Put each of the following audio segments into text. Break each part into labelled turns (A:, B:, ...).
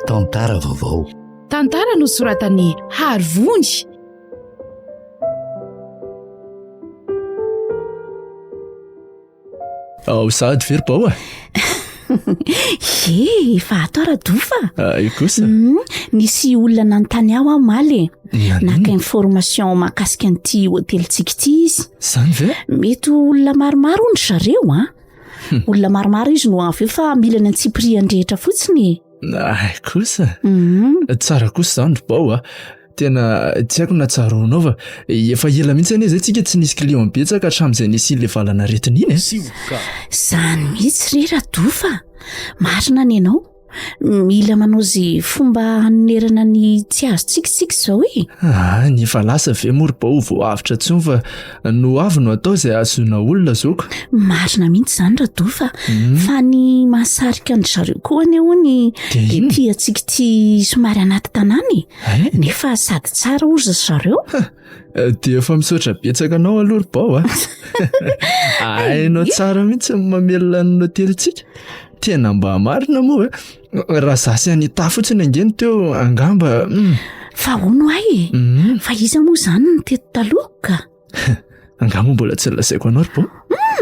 A: Tantara vaovao.
B: Tantara nosoratan'i Harivony.
C: Ao sahady ve ry Bao a?
D: Ie, efa ato aho Radofa.
C: Ay kosa.
D: Mm, nisy olona nanontany aho omaly e.
C: Nanino?
D: Naka information mahakasika an'ity hotelintsika ity izy.
C: Zany ve?
D: Mety ho olona maromaro hono ry zareo an. Olona maromaro izy no avy eo fa mila ny antsipiriany rehetra fotsiny e.
C: Ay kosa.
D: Mhm.
C: Tsara kosa izany ry Bao a. Tena tsy haiko na tsaroanao fa efa ela mihitsy anie izay tsika tsy nisy client betsaka hatramin'izay nisian'ilay valanaretina iny e.
D: Izany mihitsy re Radofa. Marina ny anao. Mila manao izay fomba hanonerana ny tsy azontsika isika izao e.
C: Ah, ny efa lasa ve moa ry Bao vao avotra intsony fa ny ho avy no atao izay hahazoana olona zoko.
D: Marina mihitsy izany Radofa. Fa ny mahasarika an-dry zareo koa anie hono
C: Dia
D: dia
C: inona?
D: ity antsika ity somary anaty tanàna e.
C: Eh?
D: Nefa sady tsara hozy ry zareo.
C: Eh, Dia efa misaotra betsaka anao aloha ry Bao a. Hainao tsara mihitsy ny mamelona ny hotelintsika. Tena mba marina moa e. Raha za sy Anita fotsiny ange no teo angamba. mm,
D: Fa hono ahy e.
C: mm.
D: Fa iza moa izany no teto taloha ka?
C: Angaha moa mbola tsy nolazaiko anao ry Bao?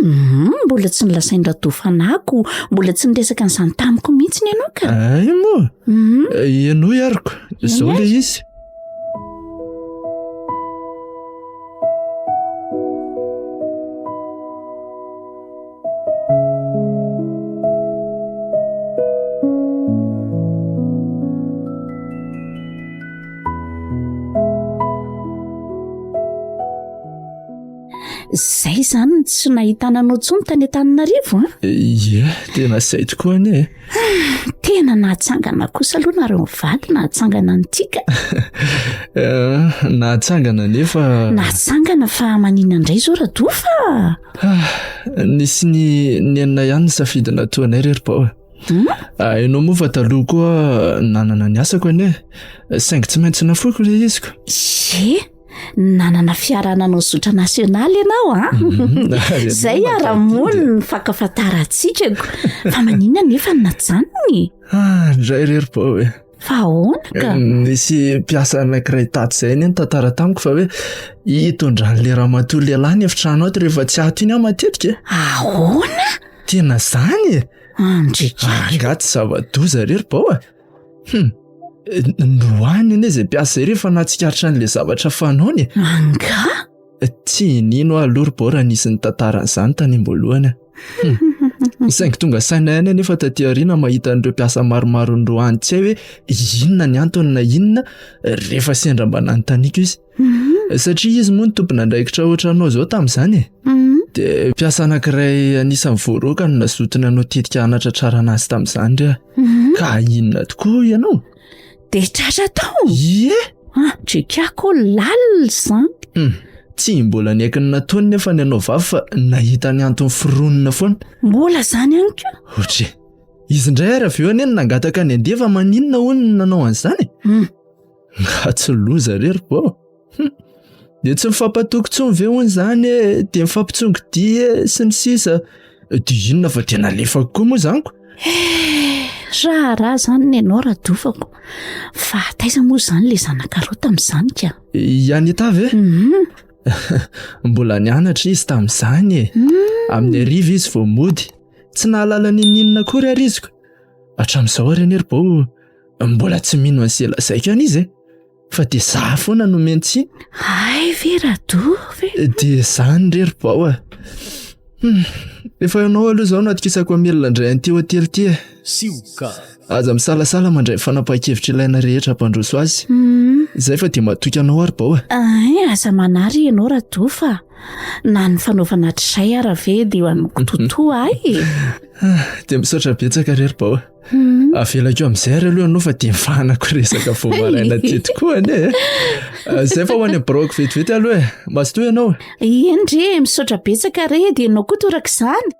D: Hmm, mbola tsy nolazain-dRadofanako, mbola tsy niresaka an'izany tamiko mihitsy ny ianao ka.
C: Ay moa,
D: Hmm.
C: henoy ariko, izao ilay izy.
D: Zay izany no tsy nahitana anao intsony tany Antananarivo an?
C: Ie, tena izay tokoa anie e.
D: Tena nahatsangana kosa aloha nareo mivady nahatsangana an'ity ka.
C: Eh, nahatsangana nefa.
D: Nahatsangana fa maninona indray izao Radofa?
C: Ah, nisy ny nenina ihany ny safidy nataonay re ry Bao.
D: Hmm?
C: Ah, ianao moa fa taloha koa nanana ny asako anie. Saingy tsy maintsy nafoiko ilay iziko.
D: Ie, nanana fiara nanao zotra nasionaly ianao a.
C: Mhm.
D: Zay ara-moa ny fankafantarantsika ko. Fa maninona nefa ny najanony?
C: Ah, indray re ry Bao e.
D: Fa ahoana ka?
C: Nisy mpiasa anankiray tato izay anie nitantara tamiko fa hoe itondran'ilay ramatoa lehilahy ny efitrano ato rehefa tsy ato iny aho matetika e.
D: Ahoana?
C: Tena zany e!
D: Andrika.
C: Angaha tsy zava-doza re ry Bao e? Hum. Nohaniny anie izay mpiasa izay rehefa nahatsikaritra an'ilay zavatra fanaony e.
D: Angaha?
C: Tsy nino aho aloha ry Bao raha nisy nitantara an'izany tany am-boalohany. Hmm. Saingy tonga saina ihany anefa taty aoriana mahita an'ireo mpiasa maromaro noroahany tsy hay hoe inona ny antony na inona rehefa sendra mba nanontaniako izy.
D: Mhm.
C: Satria izy moa no tompon'andraikitra ohatranao izao tamin'izany e.
D: Mhm.
C: Dia mpiasa anankiray anisan'ny voaroaka no nazoto nanao tetika hanatratrarana azy tamin'izany ry aho.
D: Mhm.
C: Ka inona tokoa ianao?
D: Dia tratra tao?
C: Ie!
D: Ah, drekako lalina izany.
C: Hmm. Tsy mbola niaiky ny nataony nefa ny anao vavy fa nahita ny antony foronina foana.
D: Mbola izany ihany koa.
C: Ohatry. Izy indray ary avy eo anie no nangataka ny handeha fa maninona hono no nanao an'izany e?
D: Hmm.
C: Nga tsy loza re ry Bao. Hmm. Dia tsy mifampatoky intsony ve hono izany e, dia mifampitsongo dia e, sy ny sisa. Dia inona fa dia nalefako koa moa izany ko.
D: Eh, raharaha izany ny anao Radofako. Fa taiza moa izany ilay zanakareo tamin'izany ka?
C: I Anita ve?
D: Mhm.
C: Mbola nianatra izy tamin'izany e.
D: Mm.
C: Amin'ny hariva izy vao mody. Tsy nahalala n'inon'inona akory ary izy ko. Hatramin'izao ary anie ry Bao, mbola tsy mino an'izay lazaiko ihany izy e. Fa dia za foana no omen-tsiny.
D: Hay ve Rado ve?
C: Dia izany re ry Bao a. Hmm, efa ianao aloha izao no atokisako hamelona indray an'ity hotely ity e.
A: Sioka.
C: Aza misalasala mandray ny fanapahan-kevitra ilaina rehetra hampandroso azy.
D: Hmm.
C: Izay fa dia matoky anao ary Bao a.
D: Ay, aza manary ianao Rado fa na ny fanaovana hatrizay ara ve dia ho an'ny kitotoa ahy e.
C: Ah, dia misaotra betsaka re ry Bao a.
D: Hmm.
C: Avelako eo amin'izay ary aloha ianao fa dia mifahanako resaka vao maraina aty tokoa anie e. Eh, Izay fa ho any amin'ny biraoko vetivety aloha e. Mazotoa ianao.
D: Eny re, misaotra betsaka re, dia ianao koa torak'izany.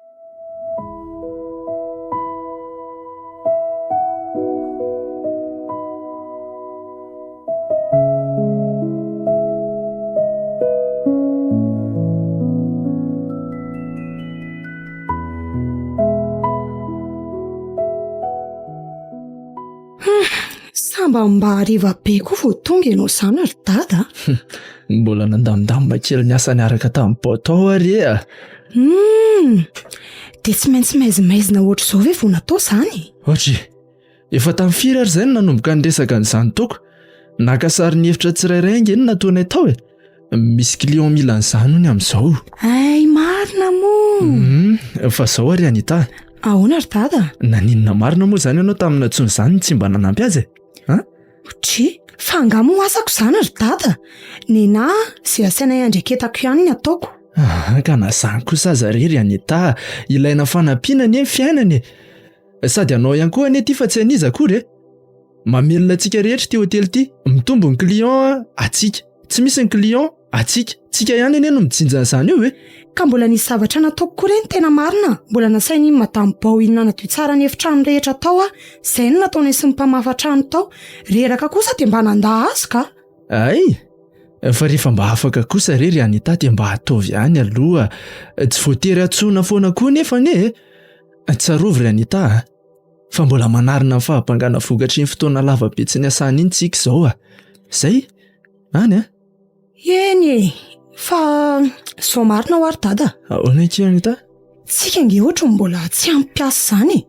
E: mba mba hariva be koa vao tonga ianao izany ry dada
C: a. Mbola nandamindamina kely ny asa niaraka tamin'ny bao tao ary e.
E: Hum, dia tsy maintsy maizimaizina ohatr'izao ve vao natao izany?
C: Ohatry, efa tamin'ny firy ary izay no nanomboka niresaka an'izany toko? Naka sary ny efitra tsirairay ange no nataonay tao e. Misy client mila an'izany hono amin'izao.
E: Hay marina moa.
C: Hum, fa izao ary Anita.
E: Ahoana ry dada?
C: Naninona marina moa izany ianao tamin'ny nantsoiny izany no tsy mba nanampy azy e? An?
E: Dry, fa angaha moa asako izany ry dada? Nenà, izay asainay andreketako ihany ny ataoko.
C: Ah, ka na izany kosa aza re ry Anita, ilaina fanampiana anie ny fiainana e! Sady anao ihany koa anie ity fa tsy an'iza akory e! Mamelona antsika rehetra ity hotely ity, mitombo ny client antsika, tsy misy ny client antsika, tsika ihany anie no mijinja an'izany eo e!
E: Ka mbola nisy zavatra nataoko koa re ny tena marina, mbola nasain'iny madame Bao iny nanadio tsara ny efitrano rehetra tao aho, izay no nataonay sy ny mpamafa trano tao, reraka kosa dia mba nandà azy ka!
C: Hay! Fa rehefa mba afaka kosa re ry Anita dia mba ataovy ihany aloha, tsy voatery antsoina foana koa nefa anie e! Tsarovy ry Anita a! Fa mbola manarina ny fahabangana vokatry iny fotoana lava be tsy niasana iny tsika izao a! Zay? Any a!
E: Eny e! Fa izao marina hoa ry dada.
C: Ahoana akia Anita?
E: Tsika ange ohatry ny mbola tsy ampy mpiasa izany e!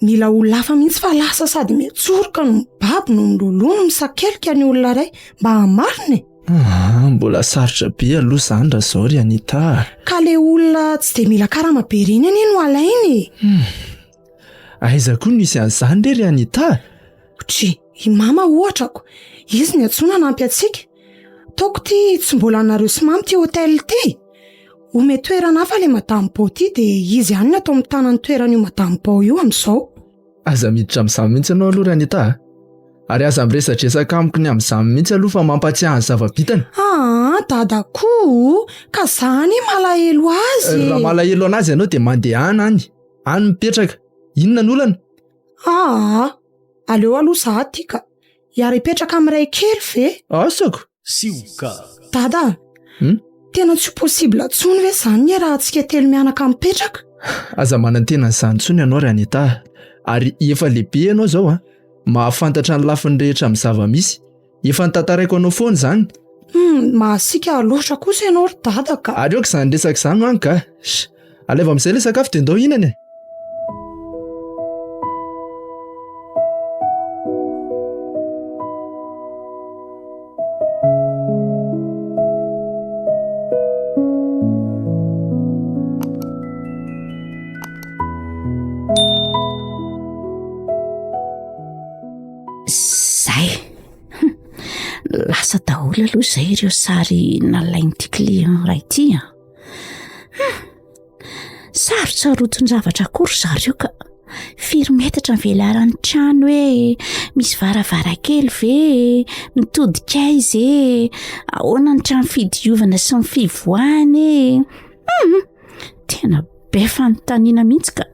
E: Mila olona hafa mihitsy fa lasa sady mitsoroka no mibaby no miloloha no misakelika ny olona iray mba hamarina e!
C: Ah, mbola sarotra be aloha izany raha izao ry Anita a!
E: Ka le olona tsy dia mila karama be ireny anie no alainy e!
C: Hmm. Aiza koa no hisy an'izany re ry Anita a?
E: Dry, i Mama ohatra ko, izy no antsoina hanampy antsika. Taoko ity tsy mbola anareo sy Mama ity hotel ity. Ome toerana hafa le Madame Bao ity dia izy ihany no atao mitana ny toeran'io Madame Bao io amin'izao.
C: Aza miditra amin'izany mihitsy ianao aloha ry Anita a! Ary aza miresadresaka amiko ny amin'izany mihitsy aloha fa mampatsiahy ny zava-bitany.
E: Aa, dada koa, ka za anie malahelo azy e!
C: Raha malahelo an'azy ianao dia mandehana any, any mipetraka. Inona ny olana?
E: Aa, aleo aloha za aty ka. Hiara-hipetraka amin'ny ray kely ve?
C: Asako!
A: Sioka.
E: Dada a!
C: Hum?
E: Tena tsy ho possible intsony ve izany ny hiarahantsika telo mianaka mipetraka?
C: Aza manantena an'izany intsony ianao ry Anita a! Ary efa lehibe ianao izao an! Mahafantatra ny lafiny rehetra amin'ny zava-misy. Efa notantaraiko anao foana izany.
E: Hum, mahasiaka loatra kosa ianao ry dada ka.
C: Ary aoka izany resaka izany ho any ka. Sh! Alaivo amin'izay ilay sakafo dia ndao hihinana e.
D: Zay. Lasa daholo aloha izay ireo sary nalain'ity client iray ity an. Sarotsarotin-javatra akory zareo ka. Firy metatra ny velaran'ny trano hoe misy varavarankely ve e? Mitodika aiza e? Ahoana ny trano fidiovana sy ny fivoahana e? Hum, tena be fanontaniana mihitsy ka.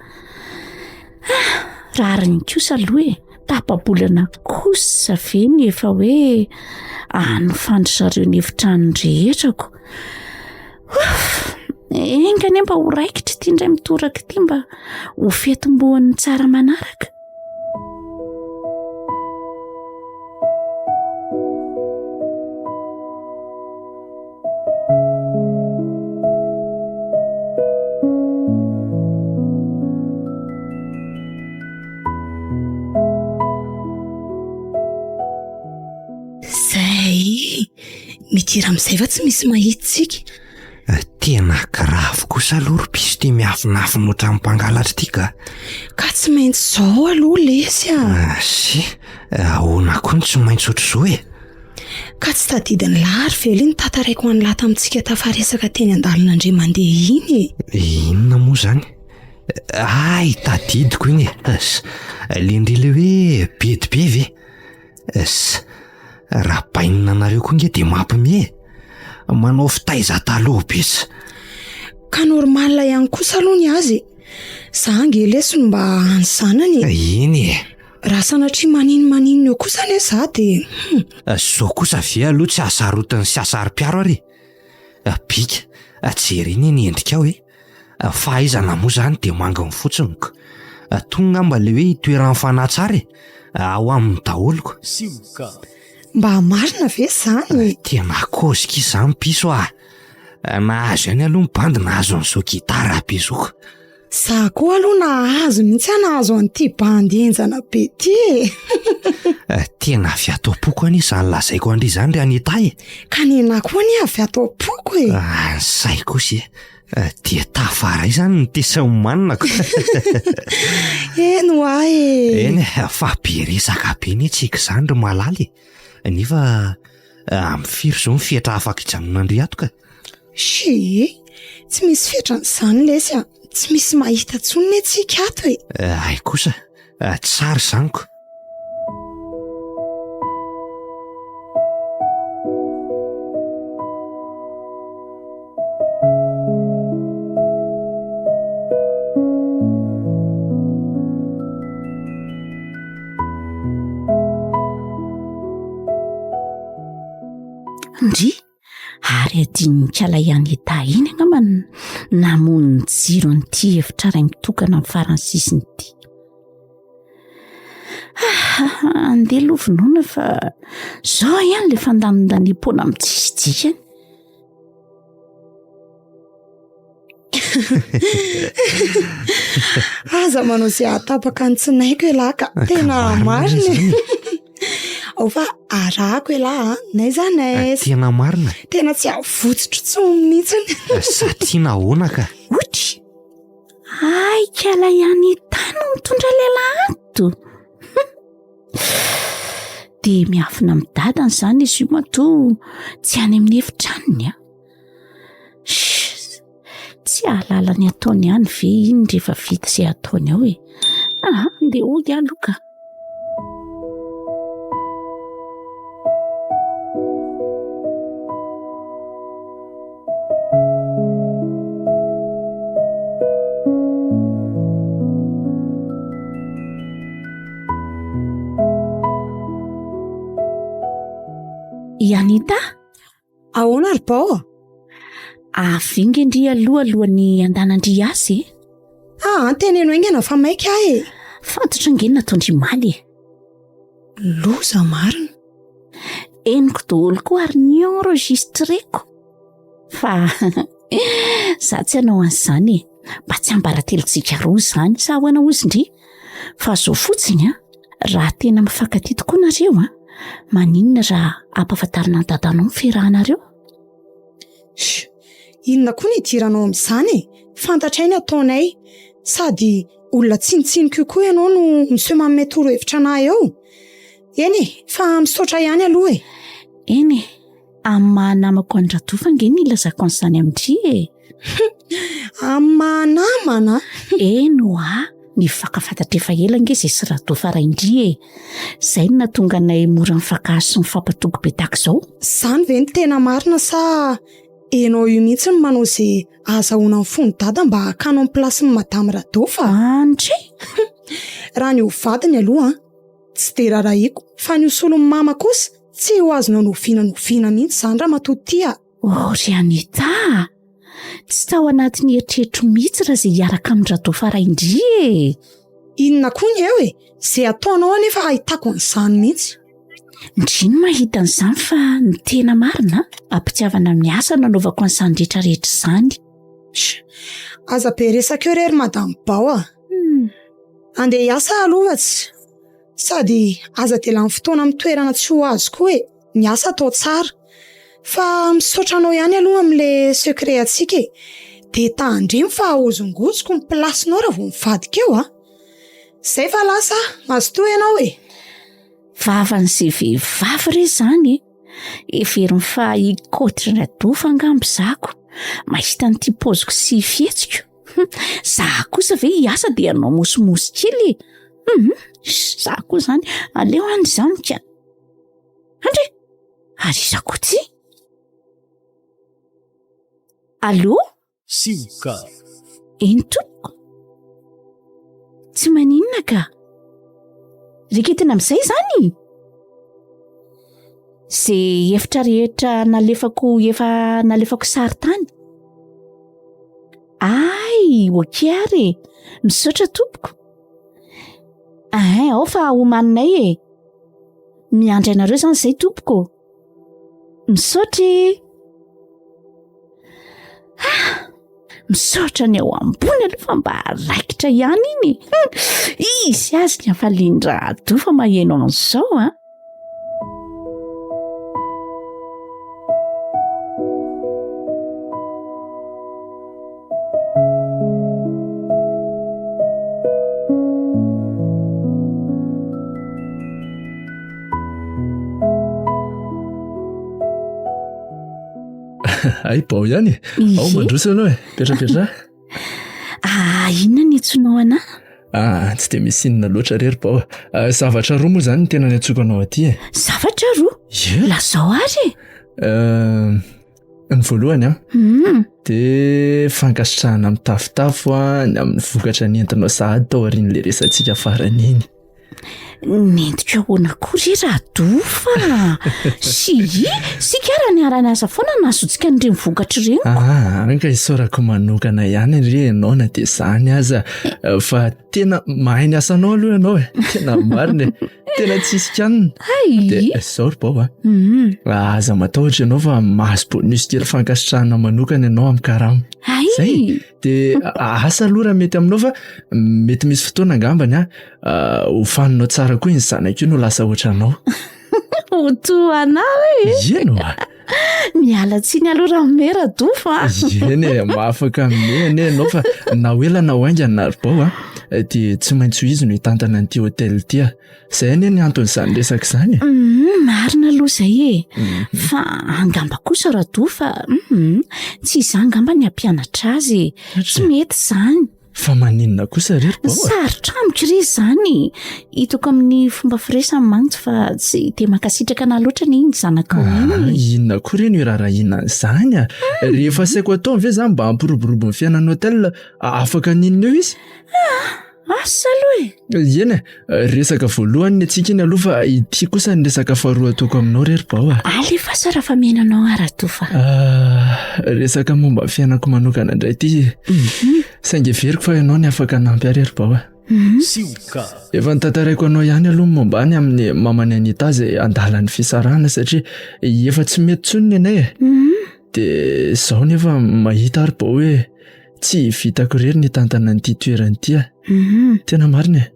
D: Ah, rariny kosa aloha e. Tapa-bolana kosa ve ny efa hoe anofan-dry zareo ny efitrano rehetra ko. Ouf! Enga anie mba ho raikitra ity indray mitoraka ity mba ho fetim-boan'ny tsara manaraka.
E: Zay! Midira amin'izay fa tsy misy mahita tsika.
F: Eh, tena grave kosa aloha ry piso ity miafinafina ohatran'ny mpangalatra ity ka.
E: Ka tsy maintsy izao aloha lesy a.
F: Ah, si, ahoana koa no tsy maintsy ohatr'izao e?
E: Ka tsy tadidin'i lahy ry Vely iny tantaraiko an'lah tamintsika tafaresaka teny an-dalana indray mandeha iny e.
F: Inona moa izany? Hay, tadidiko iny e. Le ndry le hoe bedy be ve? Ss, raha bainina anareo koa nge dia mampime e. Manao fitaiza taloha be sy.
E: Ka normal ihany kosa aloha ny azy e. Za ange lesy no mba any zanany
F: e. Eny e.
E: Raha sanatria maninomaninona eo kosa anie za dia hum.
F: Zao kosa ve aloha tsy hasarotiny sy hasaro-piaro ary e. Bika, jerena eny endrikao e. Fahaizana moa izany dia manginy fotsiny ko. Tony ngamba ilay hoe itoeran'ny fanahy tsara e. Ao aminy daholo ko.
A: Sioka.
E: Mba marina ve izany?
F: Tena kôzy ki izany piso ah. Nahazo ihany aloha ny bandy nahazo an'izao gitara be izao ko.
E: Za koa aloha nahazo mihitsy aho nahazo an'ity bandy henjana be ity e.
F: Eh, tena avy ato am-poko anie izany lazaiko an-dry izany ry Anita e.
E: Ka nenà koa anie avy ato am-poko e.
F: Ah, ny sahy kosa e. Eh, dia tafaray izany ny tesa omanina ko.
E: Eny hoa e.
F: Eny, fa be resaka be anie tsika izany ry malala e. Nefa eh, amin'ny firy izao ny fetra afaka hijanonandry ato ka.
E: Shii, tsy misy fetran'izany lesy a! Tsy misy mahita intsony ne tsika ato e!
F: Eh, hay kosa, eh, tsara izany ko.
D: Ndry! Ary adinon'i Kala Anita iny angamba no namono ny jiro an'ity efitra iray mitokana amin'ny faran'ny sisiny ity. Ah, andeha aloha vonoina fa zao ihany ilay fandanindaniam-poana amin'ny tsisy dikany.
E: Aza manao izay hahatapaka ny tsinaiko ialahy ka. Tena marina e. Ao fa arahako ialahy a, n'aiza n'aiza.
F: Tena marina.
E: Tena tsy havotsotro intsony mihitsiny.
F: Satria nahoana ka?
D: Otry! Hay kala ihany tany no mitondra lehilahy ato. Dia miafina amin'ny dadany izany izy io matoa tsy any amin'ny efitranony a. Tsy hahalala ny ataony ihany ve iny rehefa vita izay ataony ao e? Aha, ndeha hody aloha ka. I Anita?
E: Ahoana ry Bao a?
D: Avy inga ndry aloha alohan'ny andanandry hiasa e.
E: Ah, teneno haingana fa maika aho e.
D: Fantatro ange ny nataon-dry omaly e.
E: Loza marina.
D: Henoko daholo koa ary ni-enregistreko. Fa za tsy hanao an'izany e. Mba tsy ambaratelontsika roa izany. Sa ahoana hozy ndry? Fa zao fotsiny an, raha tena mifankatia tokoa nareo an, maninona raha ampahafantarina an'i dadanao ny fiarahanareo?
E: Sh! Inona koa ny idiranao amin'izany e? Fantatray ny ataonay. Sady olona tsinontsinoko io koa ianao no miseho manome torohevitra anah eo. Eny e, fa misaotra ihany aloha e.
D: Eny e, Amin'ny maha namako an-dRadofa ange no ilazako an'izany amin-dry e!
E: Amin'ny maha namana?
D: Eny ho'a, nifankafantatra efa ela ange izay sy Radofa rain-dry e! Izay no nahatonga anay mora nifankahazo sy nifampatoky be tahaka izao.
E: Izany ve no tena marina sa enao io mihitsy no manao izay ahazahoana ny fon'i Dada mba hakana ao amin'ny plasin'i Madame Radofa?
D: Andry!
E: Raha ny ho vadiny aloha an! Tsy dia rarahiko fa ny ho solon'i Mama kosa tsy ho azonao n'oviana n'oviana mihitsy izany ramatoa ity a!
D: Oh ry Anita a! Tsy tao anatin'ny eritreritro mihitsy raha izay hiaraka amin-dRadofa rain-dry e!
E: Inona koa ny eo e! Izay ataonao anefa ahitako an'izany mihitsy.
D: Ndry no mahita an'izany fa ny tena marina ampitiavana miasa no anaovako an'izany rehetra rehetra izany.
E: Sh! Aza be resaka eo re ry Madame Bao a! Andeha hiasa aloha fa tsy. Sady aza dia lany fotoana amin'ny toerana tsy ho azo koa e! Ny asa atao tsara. Fa misaotra anao ihany aloha amin'ilay secret antsika e! Dia tandremo fa ahozongozoko ny place-nao raha vao mivadika eo a! Izay fa lasa aho, mazotoa ianao e!
D: Vavan'izay vehivavy re izany e! Heveriny fa hikaoty Radofa angamba izaho mahita an'ity paoziko sy fihetsiko. Za kosa ve hiasa dia hanao mosomosy kely e? Hum, za koa izany, aleo any izany ka. Andre, ary iza koa ty? Allô?
A: Sioka.
D: Eny tompoko. Tsy maninona ka. Reketina amin'izay izany? Ze efitra rehetra nalefako efa nalefako sary tany. Ay, ok ary e. Misaotra tompoko. Ahin, ao fa homaninay e. Miandry anareo izany izay tompoko. Misaotra e. Ah, misaotra ny ao ambony aloha fa mba raikitra ihany iny e. Izy azy ny hafalian-dRado fa maheno an'izao an.
C: Hay bao ihany e. Ao mandroso ianao e. Petrapetra.
D: Ah, inona ny antsonao anà?
C: Ah, tsy dia misy inona loatra re ry bao. Ah, zavatra roa moa izany no tena niantsoko anao aty e.
D: Zavatra roa?
C: Ie.
D: Lazao ary e.
C: Euh, ny voalohany an,
D: Hmm.
C: dia fankasitrahana mitafotafo an, ny amin'ny vokatra nentinao sahady tao aorian'ilay resatsika farany iny.
D: Nentiko ahoana koa re Radofa? Sy i, sika ara niara-niasa foana nahazoantsika an'ireny vokatra ireny.
C: Ah, anka isaorako manokana ihany re ianao na dia izany aza eh, fa tena mahay ny asanao aloha ianao e. Tena marina e. Tena tsisy kianina.
D: Hay!
C: Dia izao ry Bao a.
D: Mhm.
C: Aza matahotra ianao fa mahazo bonus kely fankasitrahana manokana ianao amin'ny karama.
D: Hay!
C: Zay. Dia asa aloha raha mety aminao fa mety misy fotoana angambany a ho faninao tsara koa iny zanako iny ho lasa ohatranao.
D: Ho toa anah e!
C: Eny oa!
D: Miala tsiny aloha raha mimehy Radofo a!
C: Eny e, mahafaka mimehy anie ianao fa na ho ela na ho haingana ry Bao a, dia tsy maintsy ho izy no hitantana an'ity hôtel ity a. Izay anie ny anton'izany resaka izany e.
D: Mm, marina aloha izay e. Mm. Fa angamba kosa Rado fa mm, tsy izaho angamba ny hampianatra azy e. Tsy mety izany.
C: Fa maninona kosa ry ry
D: Sarotra amiko re izany. Hitako amin'ny fomba firesany mantsy fa tsy dia mankasitraka anà loatra anie iny zanakao
C: ah,
D: iny.
C: Inona koa re no iraharahiana an'izany a? Mm. Rehefa asaiko atao ve izany mba hampiroborobo ny fiainan'ny hotel, afaka n'inona eo izy?
D: Ah! Asa aloha e!
C: Eny e, resaka voalohany ny antsika iny aloha fa ity kosa ny resaka faharoa ataoko aminao re ry Bao a.
D: Alefaso raha fa mino anao aho Ratofa.
C: Ah, resaka momba ny fiainako manokana indray ity. Mhm. Saingy heveriko fa ianao ny afaka hanampy ahy re ry Bao a.
D: Mhm.
A: Sioka.
C: Efa notantaraiko anao ihany aloha ny momba ny amin'ny maman'i Anita izay andalan'ny fisarahana satria efa tsy mety intsony ny anay e.
D: Mhm.
C: Dia izao nefa mahita aho ry Bao hoe Tsy vitako irery ny hitantana an'ity toerana ity ah.
D: Mhm.
C: Tena marina e.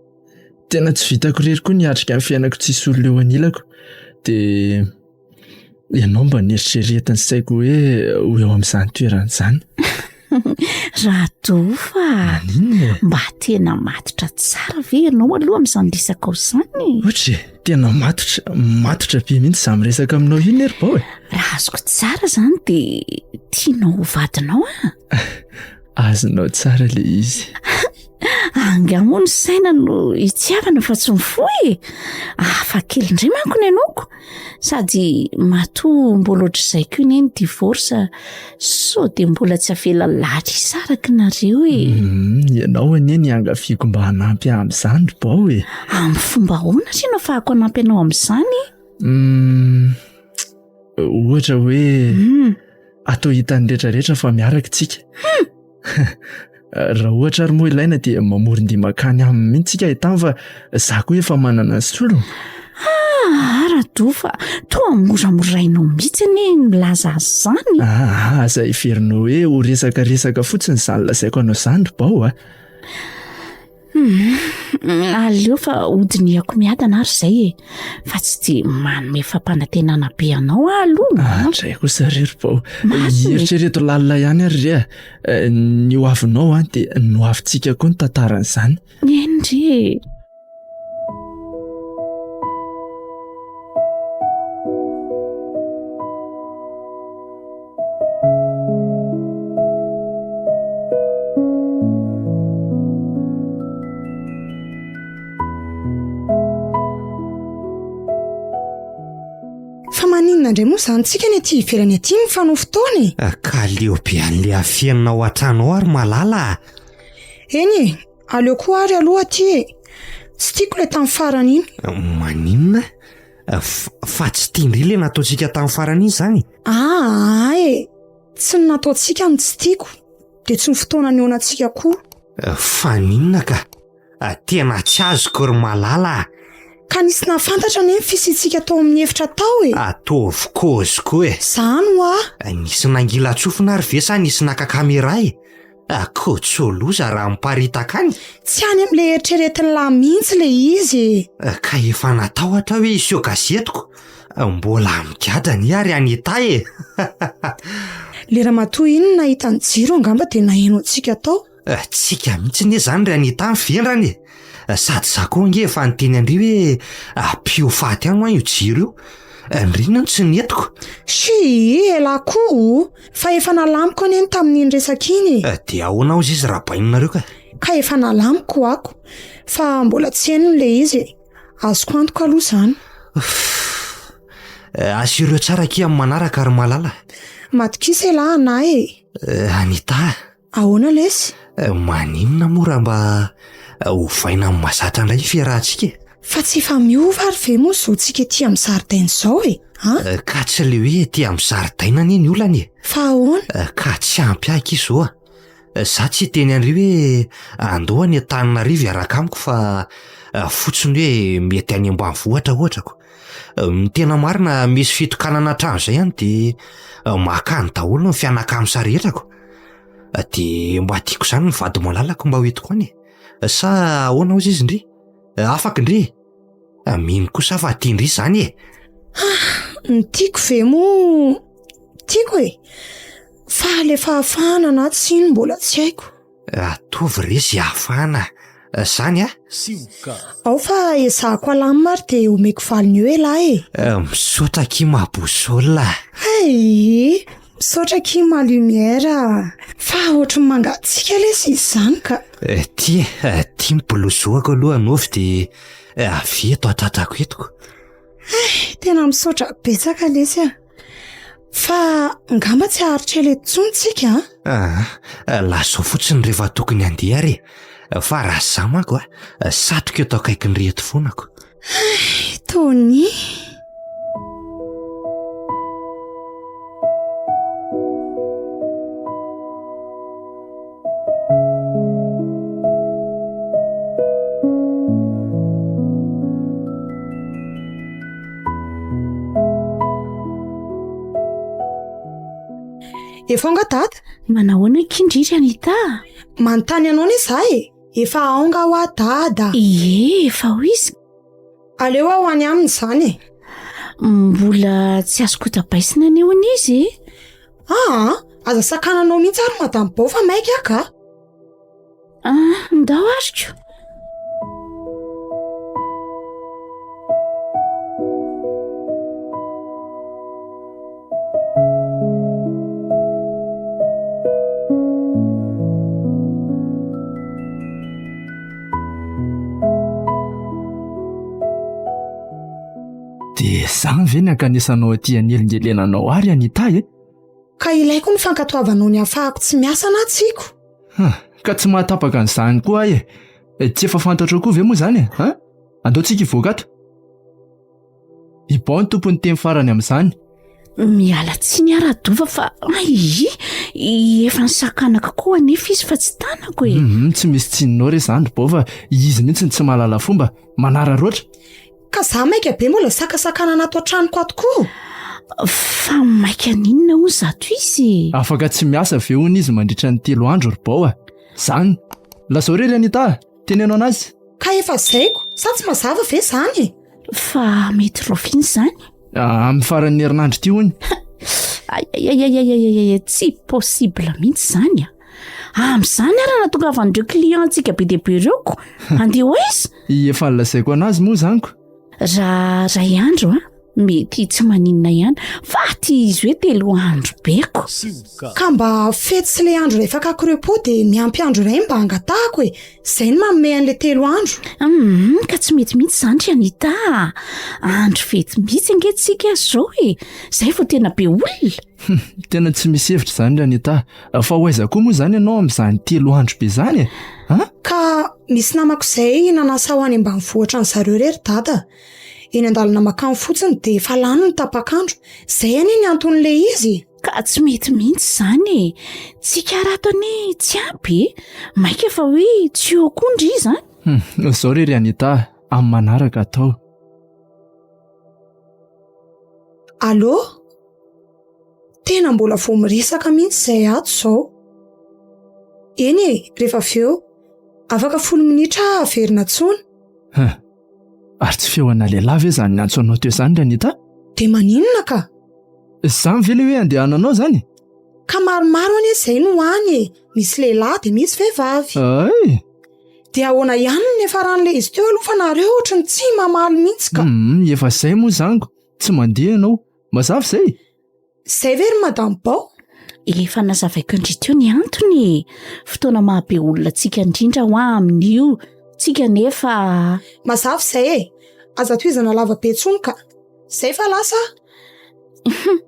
C: Tena tsy vitako irery koa ny hiatrika ny fiainako tsisy olona eo anilako. Dia ianao mba neritreretin'ny saiko hoe ho eo amin'izany toerana izany.
D: Radofa.
C: Maninona e?
D: Mba tena matotra tsara ve ianao aloha amin'izany resakao izany e?
C: Ohatra e, tena matotra, matotra be mihitsy izaho miresaka aminao iny ry Bao e.
D: Raha azoko tsara izany dia tianao ho vadinao aho.
C: Azonao tsara le izy.
D: Angaha moa ny saina no itiavana fa tsy ny fo e? Hafa kely indray manko ny anaoko. Sady matoa mbola ohatr'izay koa anie ny divorce sao dia mbola tsy avela lahatra hisaraka nareo e.
C: Mm, ianao anie ny angaviako mba hanampy ahy amin'izany ry Bao e.
D: Amin'ny fomba ahoana ry no afahako hanampy anao amin'izany?
C: Mm, ohatra hoe
D: Mm.
C: Atao hitan'ny rehetrarehetra fa miaraka isika.
D: Hmm.
C: Raha ohatra ary moa ilaina dia mamoron-dia makany aminy mihitsy isika ahitany fa za koa efa manana ny solony.
D: Ah, Rado fa toa moramorainao mihitsy anie ny milaza azy izany.
C: Ah, aza heverinao hoe ho resakaresaka fotsiny izany lazaiko anao izany ry Bao a.
D: Hum, aleo fa hodinihako miadana ary izay e. Fa tsy dia manome fampanantenana be anao aho aloha.
C: Ah, dray kosa ry ry Bao.
D: Marina e.
C: Eritrereto lalina ihany ary re a. Eh, Ny ho avinao an, dia ny ho avintsika koa ny tantaran'izany.
D: Eny re e.
E: Fa maninona indray moa izany tsika ny aty ivelany aty mifanao fotoana e?
F: Ah, ka aleo be an'le afenina ao an-trano ao ary malala a!
E: Eny e, aleo koa ary aloha aty e! Tsy tiako ilay tamin'ny farany iny.
F: Maninona? Fa tsy tian-dry ilay nataontsika tamin'ny farany iny izany?
E: Aa e! Tsy ny nataontsika no tsy tiako, dia tsy ny fotoana nihaonantsika koa.
F: Fa n'inona ka? Tena tsy azoko ry Malala a!
E: Ka nisy nahafantatra anie ny fisiantsika tao amin'ny efitra tao e!
F: Ataovy kôzy koa e!
E: Zany hoa!
F: Nisy nangilan-tsofina ary ve sa nisy naka caméra e? Koa loza raha miparitaka any!
E: Tsy any amin'ilay eritreretin'lah mihitsy ilay izy e!
F: Ka efa natahotra aho hoe hiseho gazetiko! Mbola migadra anie ary Anita e!
E: Ilay ramatoa iny no nahita ny jiro angamba dia naheno antsika tao.
F: Tsika mihitsy anie izany ry Anita ny vendrana e! Sady za koa ange efa niteny an-dry hoe ampio faty any hoa io jiro io. Ndry no tsy nentiko.
E: Shii, elah koa o! Fa efa nalamiko anie ny tamin'iny resaka iny e!
F: Dia ahoana hozy izy raha baininareo ka?
E: Ka efa nalamiko ako. Fa mbola tsy henony ilay izy e! Azoko antoka aloha izany.
F: Uff! Assureo tsara akia amin'ny manaraka ry Malala.
E: Matokisa elah anah e!
F: Anita!
E: Ahoana lesy?
F: Maninona moa raha mba ovaina amin'ny mazatra indray ny fiarahantsika e?
E: Fa tsy efa miova ary ve moa izao tsika ety amin'ny zaridaina izao e? An?
F: Ka tsy ilay hoe ety amin'ny zaridaina anie ny olana e!
E: Fa ahoana?
F: Ka tsy ampy ahy akia izao a! Za tsy hiteny an-dry hoe andao any Antananarivo hiaraka amiko fa fotsiny hoe mety any ambanivohitra ohatra ko. Ny tena marina misy fitokanana trano izay any dia maka any daholo ny fianakams rehetra ko. Dia mba tiako izany ny vady malalako mba ho entiko any e. Sa ahoana hozy izy ndry? Afaka ndry e? Mino kosa aho fa tian-dry izany e.
E: Ny tiako ve moa tiako e. Fa le fahafahana na tsia no mbola tsy haiko.
F: Ataovy re ze ahafahana zany a!
E: Ao fa ezahako alamina ary dia omeko valiny eo elah e!
F: Misaotra akia ma boussole a!
E: Hay! Misaotra akia ma lumière a! Fa ohatry ny mangatsiaka lesy izy izany ka!
F: Ty e, ty ny blouson-ko aloha anaovy dia avia eto hatratrako eto ko!
E: Hay! Tena misaotra betsaka lesy a! Fa ngamba tsy haharitra ela eto intsony tsika an?
F: Aa, lazao fotsiny rehefa tokony handeha ary e. Fa raha za manko a, satriko eto akaikin'ireto foana ko.
E: Hay, Tony. Efa ao nga dada?
D: Manahoana akia ndry ry Anita a?
E: Manontany anao anie za e! Efa ao nga hoa dada?
D: Ie, efa ao izy.
E: Aleo aho any aminy izany e!
D: Mbola tsy azoko tabaisina anie hono izy e!
E: Aa, aza sakananao mihitsy ary madame Bao fa maika aho ka!
D: Ah, ndao ary ko!
C: Dia izany ve ny ankanesanao aty hanelingelenanao ahy ry Anita e?
E: Ka ilaiko ny fankatoavanao ny hafahako tsy miasa na tsiako.
C: Ha, ka tsy mahatapaka an'izany koa aho e. Tsy efa fantatrao koa ve moa izany e? Ha? Andao tsika hivoaka ato. I Bao no tompon'ny teny farany amin'izany.
D: Miala tsiny aho Radova fa ay, efa nisakanako koa anefa izy fa tsy tanako e.
C: Hum, tsy misy tsininao re izany ry Bao fa izy mihitsy no tsy mahalala fomba, manararaotra.
E: Ka za maika be mbola sakasakanana ato an-tranoko ato koa.
D: Fa maika n'inona hono zato izy e?
C: Afaka tsy miasa ve hono izy mandritra ny telo andro ry Bao a? Zany. Lazao re ry Anita a! Teneno anazy.
E: Ka efa zaiko, sa tsy mazava ve izany e?
D: Fa mety raoviana izany?
C: Amin'ny faran'ny herinandro ity hono.
D: Aiaiaiaiaiaiai, tsy possible mihitsy izany a! Amin'izany ary nahatongavan'ireo client-ntsika be dia be ireo ko! Andeha ho aiza?
C: Efa nolazaiko anazy moa izany ko!
D: Raha ray andro a, mety tsy maninona ihany, fa aty izy hoe telo andro be ko!
E: Ka mba fety sy le andro iray fakako repos dia miampy andro iray mba angatahako e! Izay no manome an'le telo andro.
D: Hum, ka tsy mety mihitsy izany ry Anita a! Andro fety mihitsy ange tsika izao e! Izay vao tena be olona!
C: Tena tsy misy hevitra izany ry Anita. Fa ho aiza koa moa izany ianao amin'izany telo andro be izany e? An?
E: Ka misy namako izay nanasa ho any ambanivohitra an-dry zareo re ry dada. Eny an-dalana mankany fotsiny dia efa lany ny tapak'andro. Izay anie ny anton'ilay izy e!
D: Ka tsy mety mihitsy izany e! Tsika harato anie tsy ampy e! Maika fa hoe tsy eo koa ndry izany.
C: Hum, izao re ry Anita, amin'ny manaraka atao.
E: Allô? Tena mbola vao miresaka mihitsy izay ato izao. Eny e, rehefa avy eo. Afaka folo minitra aho averina antsoina.
C: Huh. Ary tsy feo ana lehilahy ve izany niantso anao teo izany ry Anita?
E: Dia maninona ka?
C: Izany ve ilay hoe andehananao izany?
E: Ka maromaro anie izay no any e! Misy lehilahy dia misy vehivavy.
C: Ay!
E: Dia ahoana ihany no niafaran'ilay izy teo aloha fa nareo ohatry ny tsy mamaly mihitsy ka.
C: Hum, efa izay moa izany ko. Tsy mandeha ianao. Mazava izay?
E: Izay ve ry Madame Bao?
D: Efa nazavaiko an-dry teo ny antony e. Fotoana maha be olona antsika indrindra hoa amin'io. Tsika nefa.
E: Mazava izay e. Aza tohizana lava be intsony ka. Izay fa lasa
D: aho.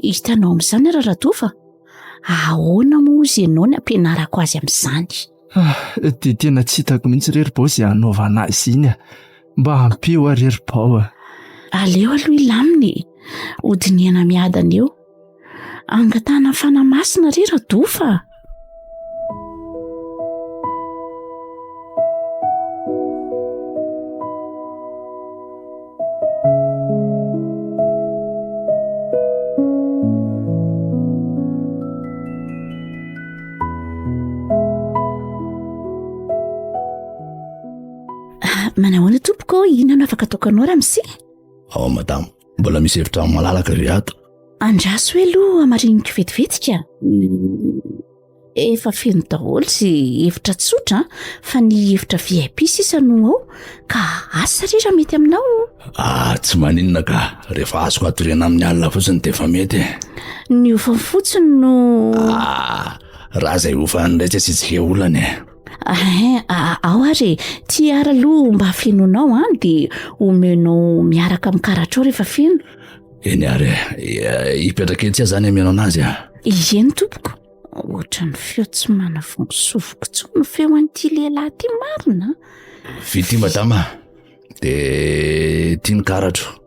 D: Hitanao amin'izany ary Ratofa? Ahoana moa hozy ianao ny ampianarako azy amin'izany?
C: Ah, dia tena tsy hitako mihitsy re ry Bao izay hanaovana azy iny a. Mba ampio aho re ry Bao a.
D: Aleo aloha hilamina e. Hodinihana miadana eo. Angatahana ny Fanahy Masina re Radofa a. Manahoana tompoko, inona no afaka ataoko anao ramose?
G: Ao madama, mbola misy efitrano malalaka ve ato?
D: Andraso hoe aloha hamariniko vetivetika. Efa feno daholo sy efitra tsotra fa ny efitra VIP sisa no ao ka asa re raha mety aminao.
G: Ah, tsy maninona ka, rehefa azoko atoriana amin'ny alina fotsiny dia efa mety e.
D: Ny hofany fotsiny no.
G: Ah, raha izay hofany indray tsy asiantsika olana e.
D: Ahin, ao ary e, ty ary aloha mba fenonao an, dia omenao miaraka amin'ny karatrao rehefa feno.
G: Eny ary e, hipetraka etsy aho izany amianao anazy a.
D: Eny tompoko. Ohatran'ny feo tsy manavoa ny sofiko intsony ny feo an'ity lehilahy ity marina.
G: Vita io madama, de ity ny karatro.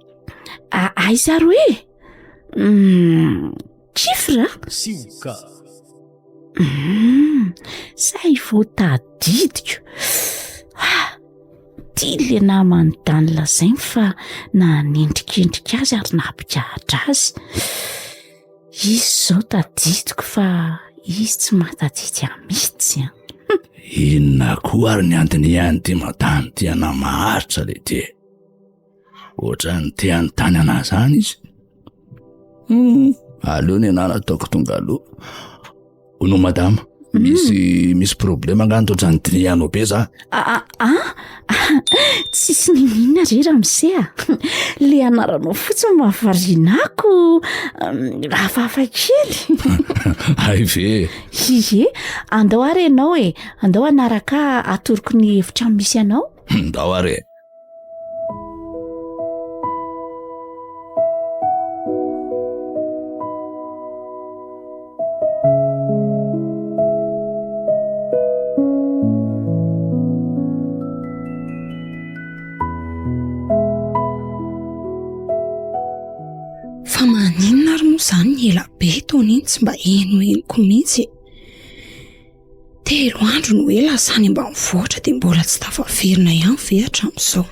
D: Aiza ary hoe? Hmm, chiffre?
A: Sioka.
D: Hmm, zay vao tadidiko. Ah, ity le naman'i Dany lazainy fa nanendrikendrika azy ary nampikahatra azy. Izy izao tadidiko fa izy tsy mahatadidy ahy mihitsy an.
G: Inona koa ary ny andinihan'ity madame ity anà maharitra le ty e? Ohatran'ny te hanontany anà zany izy. Hmm, aleo ny anà nataoko tonga aloha. Hono madama, mm. misy misy problème angaha ny ohatran'ny dinihanao be za?
D: Ah, ah, ah, tsisy niniana re ramose a. Le anaranao fotsiny mahavariana ako. Hafahafa kely.
G: Hay ve?
D: Ie, andao ary ianao e. Andao hanaraka atoroko ny efitrano misy anao.
G: Ndao ary e.
E: Fa maninona ary moa izany ny ela be tony iny tsy mba henohenoko mihitsy e? Telo andro no ela lasa any ambanivohitra dia mbola tsy tafaverina ihany ve hatramin'izao?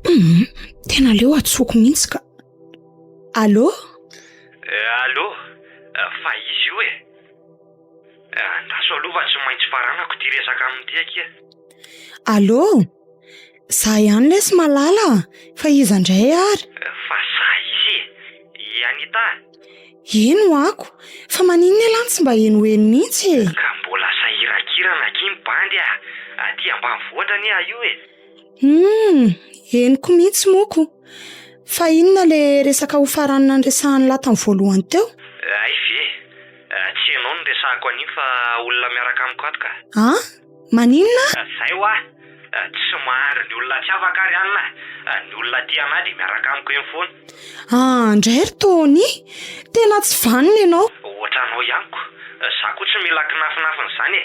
E: Hum, tena aleo antsoiko mihitsy ka. Allô?
F: Eh, allô? Eh, fa izy io e. Eh, andraso aloha fa tsy maintsy faranako ity resaka aminy ity akia.
E: Allô? Za ihany lesy Malala a! Fa iza indray ary?
F: Fa za izy e! I Anita a!
E: Eny ho'ako! Fa maninona ialahy no tsy mba henoheno mihitsy e?
F: Ka mbola sahirakirana akia ny bandy a! Aty ambanivohitra anie aho io e!
E: Humm! Henoko mihitsy moa ko! Fa inona le resaka hofaranana niresahan'lah tamin'ny voalohany teo?
F: Hay ve! Tsy ianao no resahako an'iny fa olona miaraka amiko ato ka!
E: An? Maninona?
F: Zay hoa! Tsy mahandry ny olona tsy afaka ary anona a! Ny olona tia anah dia miaraka amiko eny foana.
E: Ah ndray ry Tony! Tena tsy vanona ianao!
F: Ohatranao ihany ko! Za koa tsy mila kinafinafina izany e!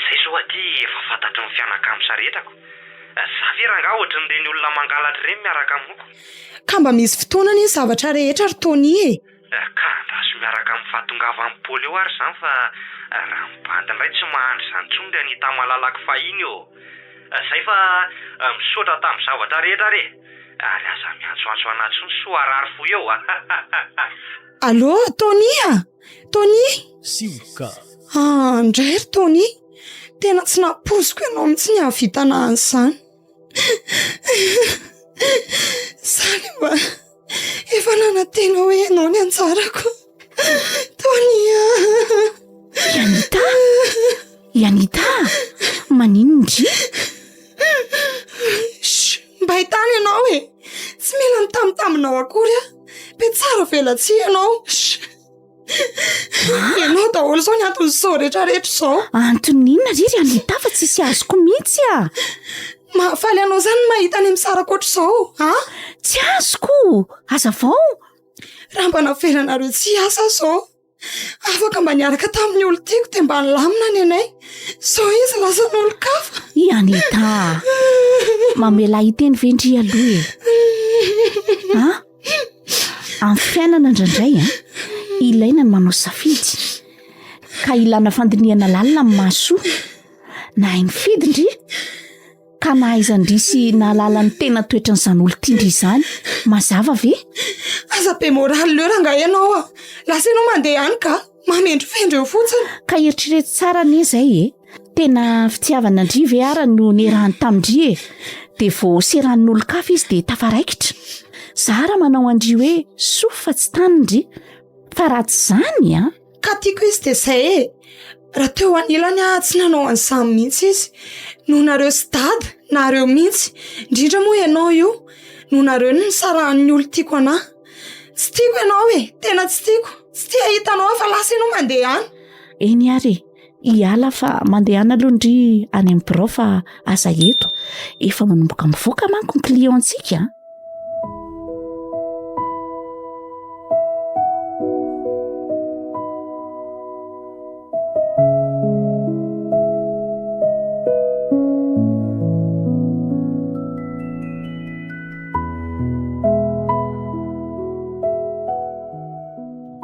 F: Zay zao aty efa fantatry ny fianakams rehetra ko! Za ve rangaha ohatrin'ireny olona mangalatra ireny miaraka amiko?
E: Ka mba misy fotoana anie ny zavatra rehetra ry Tony e!
F: Ka andraso miaraka amiko. Fa tongava amin'ny Paoly eo ary izany fa raha ny bandy indray tsy mahandry izany intsony ry Anita malalako fahiny ô! Zay fa misaotra tamin'ny zavatra rehetra re! Ary aza miantsoantso anah intsony soa harary fo eo a!
E: Allô, Tony a! Tony!
A: Sioka.
E: Ah, ndray ry Tony! Tena tsy nampoiziko ianao mihitsy ny hahavitana an'izany. Izany mba efa nanantena hoe ianao ny anjarako. Tony a!
D: I Anita! I Anita! Maninona ndry?
E: Chut! Mba ahitana ianao e! Tsy mila ny tambitambianao akory aho. Be tsara velatsihy ianao. Chut! Ianao daholo izao ny anton'izao rehetra rehetra izao.
D: Antony inona re ry Anita fa tsisy azoko mihitsy a!
E: Mahafaly anao izany ny mahita ny misaraka ohatr'izao, a?
D: Tsy azoko! Hazavao!
E: Raha mba navelanareo tsy hiasa aho izao, afaka mba niaraka tamin'ny olon-tiako dia mba nilamina ny anay. Izao izy lasa n'olon-kafa.
D: I Anita a! Mamelà hiteny ve ndry aloha e? A? Amin'ny fiainana indraindray a, ilaina ny manao safidy. Ka ilana fandinihana lalina ny mahasoa. Nahay nifidy ndry. Ka nahaizan-dry sy nahalala ny tena toetran'izany olon-tian-dry izany. Mazava ve?
E: Aza be moral eo rangahy ianao a! Lasa ianao mandeha any ka! Mamendrofendro eo fotsiny.
D: Ka eritrereto tsara anie izay e! Tena fitiavana an-dry ve ara no nierahany tamin-dry e? Dia vao seranin'olon-kafa izy dia tafaraikitra. Za ara manao an-dry hoe soa fa tsy tany ndry. Fa raha tsy izany an!
E: Ka tiako izy dia izay e! Raha teo anilany aho tsy nanao an'izany mihitsy izy. Noho nareo sy dada, nareo mihitsy, indrindra moa ianao io, noho nareo no nisarahan'ny olon-tiako anah. Tsy tiako ianao e! Tena tsy tiako! Tsy te hahita anao aho fa lasa ianao mandeha any.
D: Eny ary e! Hiala fa mandehana aloha ndry any amin'ny birao fa aza eto. Efa manomboka mivoaka manko ny client-ntsika a!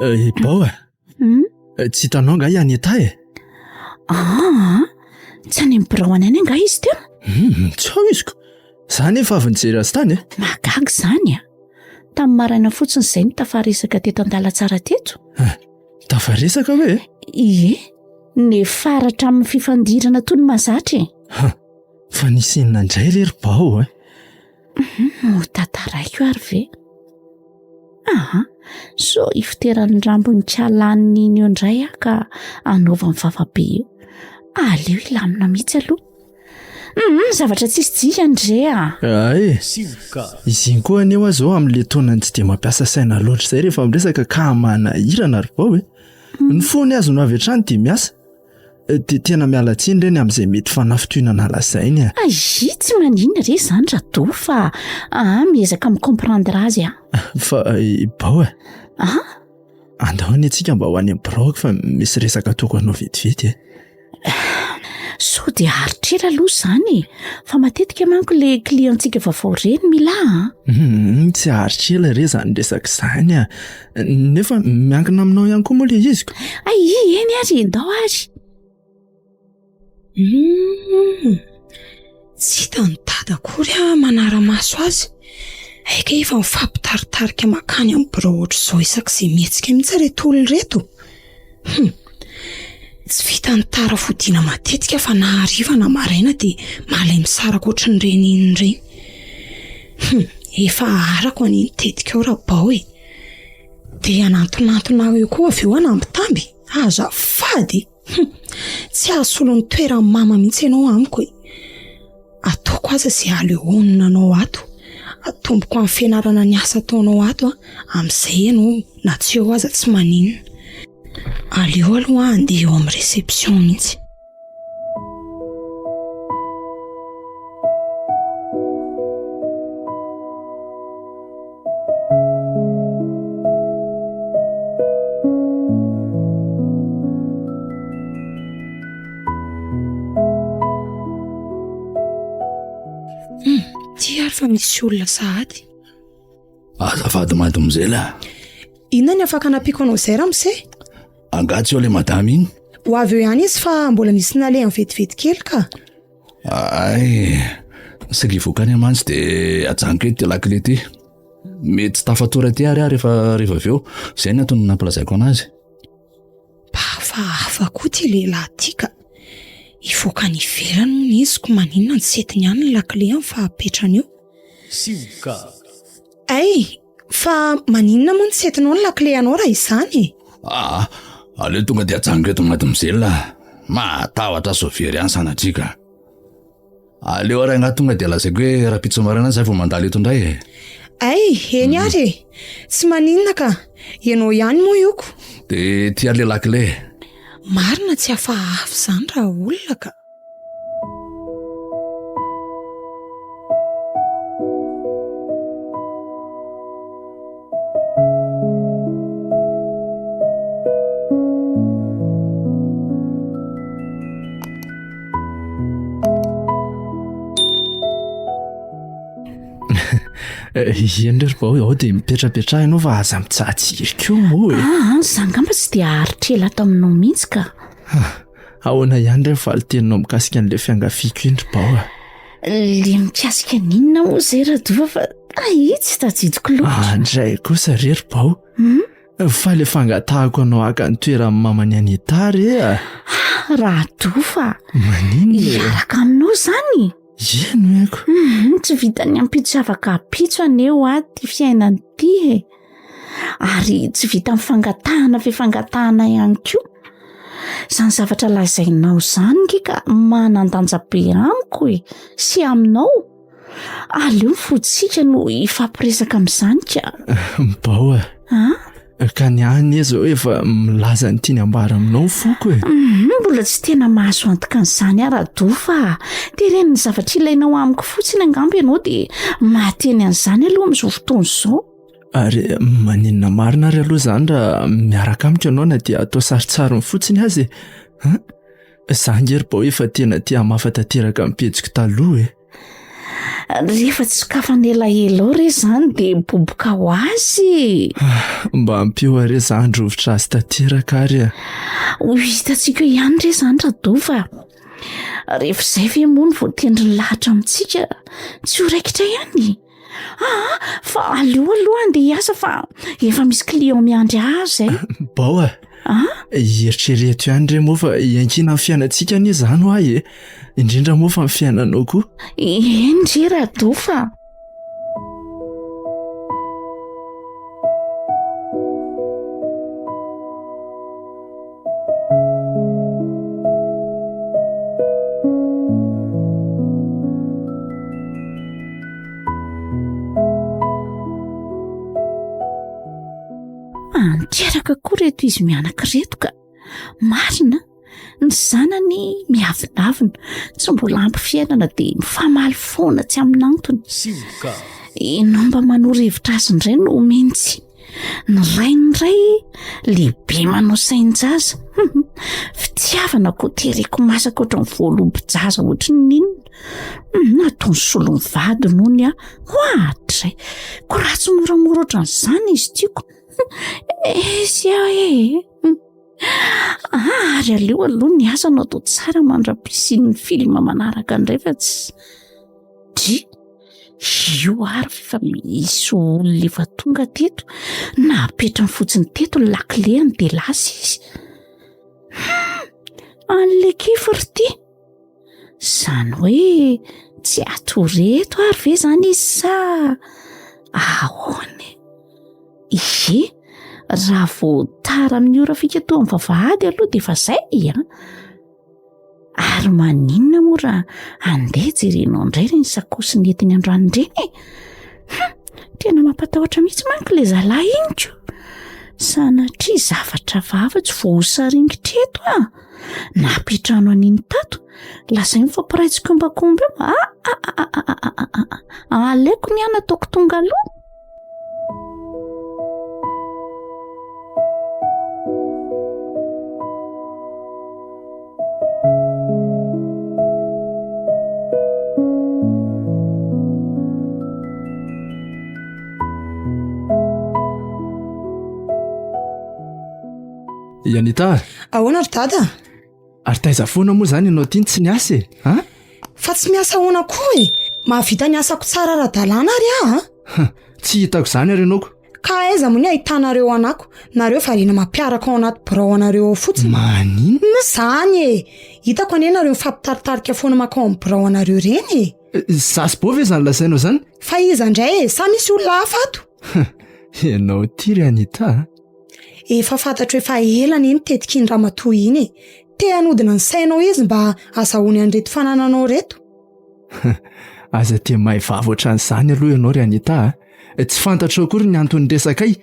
C: Eh, Bao e.
D: Hmm?
C: Eh, tsy hitanao angaha i Anita e?
D: Ah, tsy any amin'ny birao any any angaha izy teo?
C: Hmm, tsy ao izy ko. Za nefa avy nijery azy tany e.
D: Mahagaga izany a. Tamin'ny maraina fotsiny izay no tafaresaka teto an-dalantsara teto.
C: Ah, tafaresaka ve?
D: Ie, nefara hatramin'ny fifandirana toy ny mahazatra e.
C: Ha, fa nisy inona indray re ry Bao e?
D: Mhm, ho tantaraiko ary ve? Aha, sao ifoteran'ny rambon'ny kalaniny iny eo indray aho ka anaovany vava be eo. Aleo hilamina mihitsy aloha. Hum, zavatra tsisy dikany re a.
C: Ay, izy iny koa anie hoa zao amin'le taonany tsy dia mampiasa saina loatra izay rehefa miresaka ka manahirana ry vao e. Ny fony azony avy hatrany dia miasa. Dia tena miala tsiny re ny amin'izay mety fanafintohinana lazainy a.
D: Ay, tsy maninona re izany Rado fa ah, miezaka mi-comprendre azy aho.
C: Fa i Bao e.
D: Ah?
C: Andao anie tsika mba ho any amin'ny biraoko fa misy resaka ataoko anao vetivety e.
D: Sao dia haharitra ela aloha izany e, fa matetika manko le client-tsika vaovao ireny Mila a.
C: Hum, tsy haharitra ela re izany resaka izany a. Nefa miankina aminao ihany koa moa le izy ko.
D: Ay, eny ary, ndao ary.
E: Hum, tsy hitan'i Dada akory aho manara-maso azy. Aika efa mifampitaritarika mankany amin'ny birao ohatr'izao isak'izay mihetsika mihitsy ireto olona ireto. Hum, tsy vitan'ny tara fodiana matetika fa na hariva na maraina dia malay misaraka ohatran'ireny iny ireny. Hum, efa arako anie ny tetika ao Rabao e. Dia hanantonantona aho eo koa avy eo hanambitamby? Azafady! Hum, tsy hahasolo ny toeran'i mama mihitsy ianao amiko e. Ataoko aza izay haleonina anao ato. Atomboko amin'ny fianarana ny asa ataonao ato an, amin'izay ianao na tsy eo aza tsy maninona. Aleo aloha aho handeha eo amin'ny réception mihitsy. Hmm, ty ary fa misy olona sahady.
G: Azafady mademoiselle a.
E: Inona ny afaka anampiako anao izay ramose?
G: Angaha tsy eo ilay madama iny?
E: Ho avy eo ihany izy fa mbola nisy nalehany vetivety kely ka.
G: Ay, saingy hivoaka any aho mantsy dia ajanoko eto ity lakile ity. Mety tsy tafatory aty ary aho rehefa rehefa avy eo. Izay no antony nampilazaiko anazy.
E: Mba hafahafa koa ity lehilahy ity ka. Hivoaka any ivelany hono izy ko maninona no tsy entiny any ny lakileany fa apetrany eo.
H: Sioka.
E: Ay, fa maninona moa no tsy entinao ny lakile anao raha izany e?
G: Aa, aleo tonga dia ajanoko eto mademoiselle. Mahatahotra sao very any sanatria ka. Aleo ary angaha tonga dia lazaiko hoe rahampitso maraina zay vao mandalo eto indray e.
E: Ay, eny ary e. Tsy maninona ka. Ianao ihany moa io ko.
G: Dia ity ary le lakile.
E: Marina tsy hafahafa izany raha olona ka.
C: Eny re ry Bao, ao dia mipetrapetraha ianao fa aza mijajiry koa moa e.
D: Ah, za angamba tsy dia haharitra ela ato aminao mihitsy ka.
C: Ahoana ihany re ny valin-teninao mikasika an'ilay fiangaviako iny ry Bao a?
D: Le mikasika n'inona moa izay Radova fa ay tsy tadidiko loatra.
C: Andray kosa re ry Bao.
D: Hmm?
C: Fa le fangatahako anao haka ny toeran'ny mamany Anita re a.
D: Ah, Radova.
C: Maninona e?
D: Hiaraka aminao izany?
C: Eny eko.
D: Mhm, tsy vitan'ny ampitso sy afaka ampitso anie ho ahy ity fiainana ity e. Ary tsy vitan'ny fangatahana fifangatahana ihany koa. Izany zavatra lazainao izany nge ka manan-danja be amiko e, sy aminao. Aleo ny fontsika no hifampiresaka amin'izany ka.
C: Bao a.
D: An?
C: Ka ny ahy anie izao efa milaza ny tiany ambara aminao ny foko e.
D: Mhm, mbola tsy tena mahazo antoka an'izany aho Rado fa teren'ny zavatra ilainao amiko fotsiny angamba ianao dia mahateny an'izany aloha amin'izao fotoana izao.
C: Ary maninona marina ary aloha izany raha miaraka amiko ianao na dia atao sarintsariny fotsiny aza e? Hein? Za ange ry Bao efa tena te hamafa tanteraka ny pejiko taloha e.
D: Rehefa tsy sokafana elaela ao re izany dia boboka ho azy e.
C: Mba ampio are za handrovitra azy tanteraka ary a.
D: Ho hitantsika eo ihany re izany Radova. Rehefa izay ve moa no voatendry ny lahatra amintsika, tsy ho raikitra ihany? Aa, fa aleo aloha andeha hiasa fa efa misy client miandry ahy izay.
C: Bao a! Eritrereto ihany re moa fa hiankina amin'ny fiainantsika anie izany hoa e! Indrindra moa fa ny fiainanao koa.
D: Eny re Rado fa. Ankeraka koa reto izy mianaka ireto ka. Marina, ny zanany miavonavona, tsy mbola ampy fiainana dia mifamaly foana tsy amin'antony. Ianao mba manoro hevitra azy indray no omeny tsiny. Ny rainy indray lehibe manao sain-jaza. Fitiavana koa tereko masaka ohatran'ny voalobo-jaza ohatry ny inona. Nataony solon'ny vadiny hono aho. Ohatrizay. Koa raha tsy moramora ohatran'izany izy tiako. Esy aho e. Ary aleo aloha ny asa no atao tsara mandra-pisian'ny film manaraka indray fa tsy... Dry! Io ary fa misy olona efa tonga teto, napetrany fotsiny teto ny lakileny dia lasa izy. Hum! An'ilay kify ry ty! Izany hoe tsy hatory eto ary ve izany izy sa ahoana e? Ie, raha vao tara amin'ny ora fikatohan'ny vavahady aloha dia efa izay an! Ary maninona moa raha andeha jerenao indray ireny sakaosy nentiny androany ireny e? Hum, tena mampatahotra mihitsy manko ilay zalahy iny ko. Sanatria zavatra vava tsy voasaringotra eto ah. Nampitrano an'iny tato, lasa io mifampiray tsikombakomba io. Ah, ah, ah, ah, ah, ah, ah, ah. Aleoko ny ahy nataoko tonga aloha.
C: I Anita.
E: Ahoana ry dada?
C: Ary taiza foana moa izany ianao ity no tsy niasa e? A?
E: Fa tsy miasa ahoana koa e? Mahavita ny asako tsara ara-dalàna ary aho
C: a! Tsy hitako izany ary ianao ko.
E: Ka aiza moa ny ahitanareo anako? Nareo variana mampiaraka ao anaty birao anareo ao fotsiny.
C: Maninona?
E: Izany e! Hitako anie nareo mifampitaritarika foana mankao amin'ny birao anareo ireny e!
C: Za sy Bo ve izany lazainao izany?
E: Fa iza indray e? Sa misy olona hafa ato?
C: Ianao ity ry Anita a!
E: Efa fantatro efa ela anie ny tetik'iny ramatoa iny e! Te hanodina ny sainao izy mba hazahoany an'ireto fanananao ireto.
C: Aza dia mahay vava ohatran'izany aloha ianao ry Anita a! Tsy fantatrao akory ny anton'ny resakay.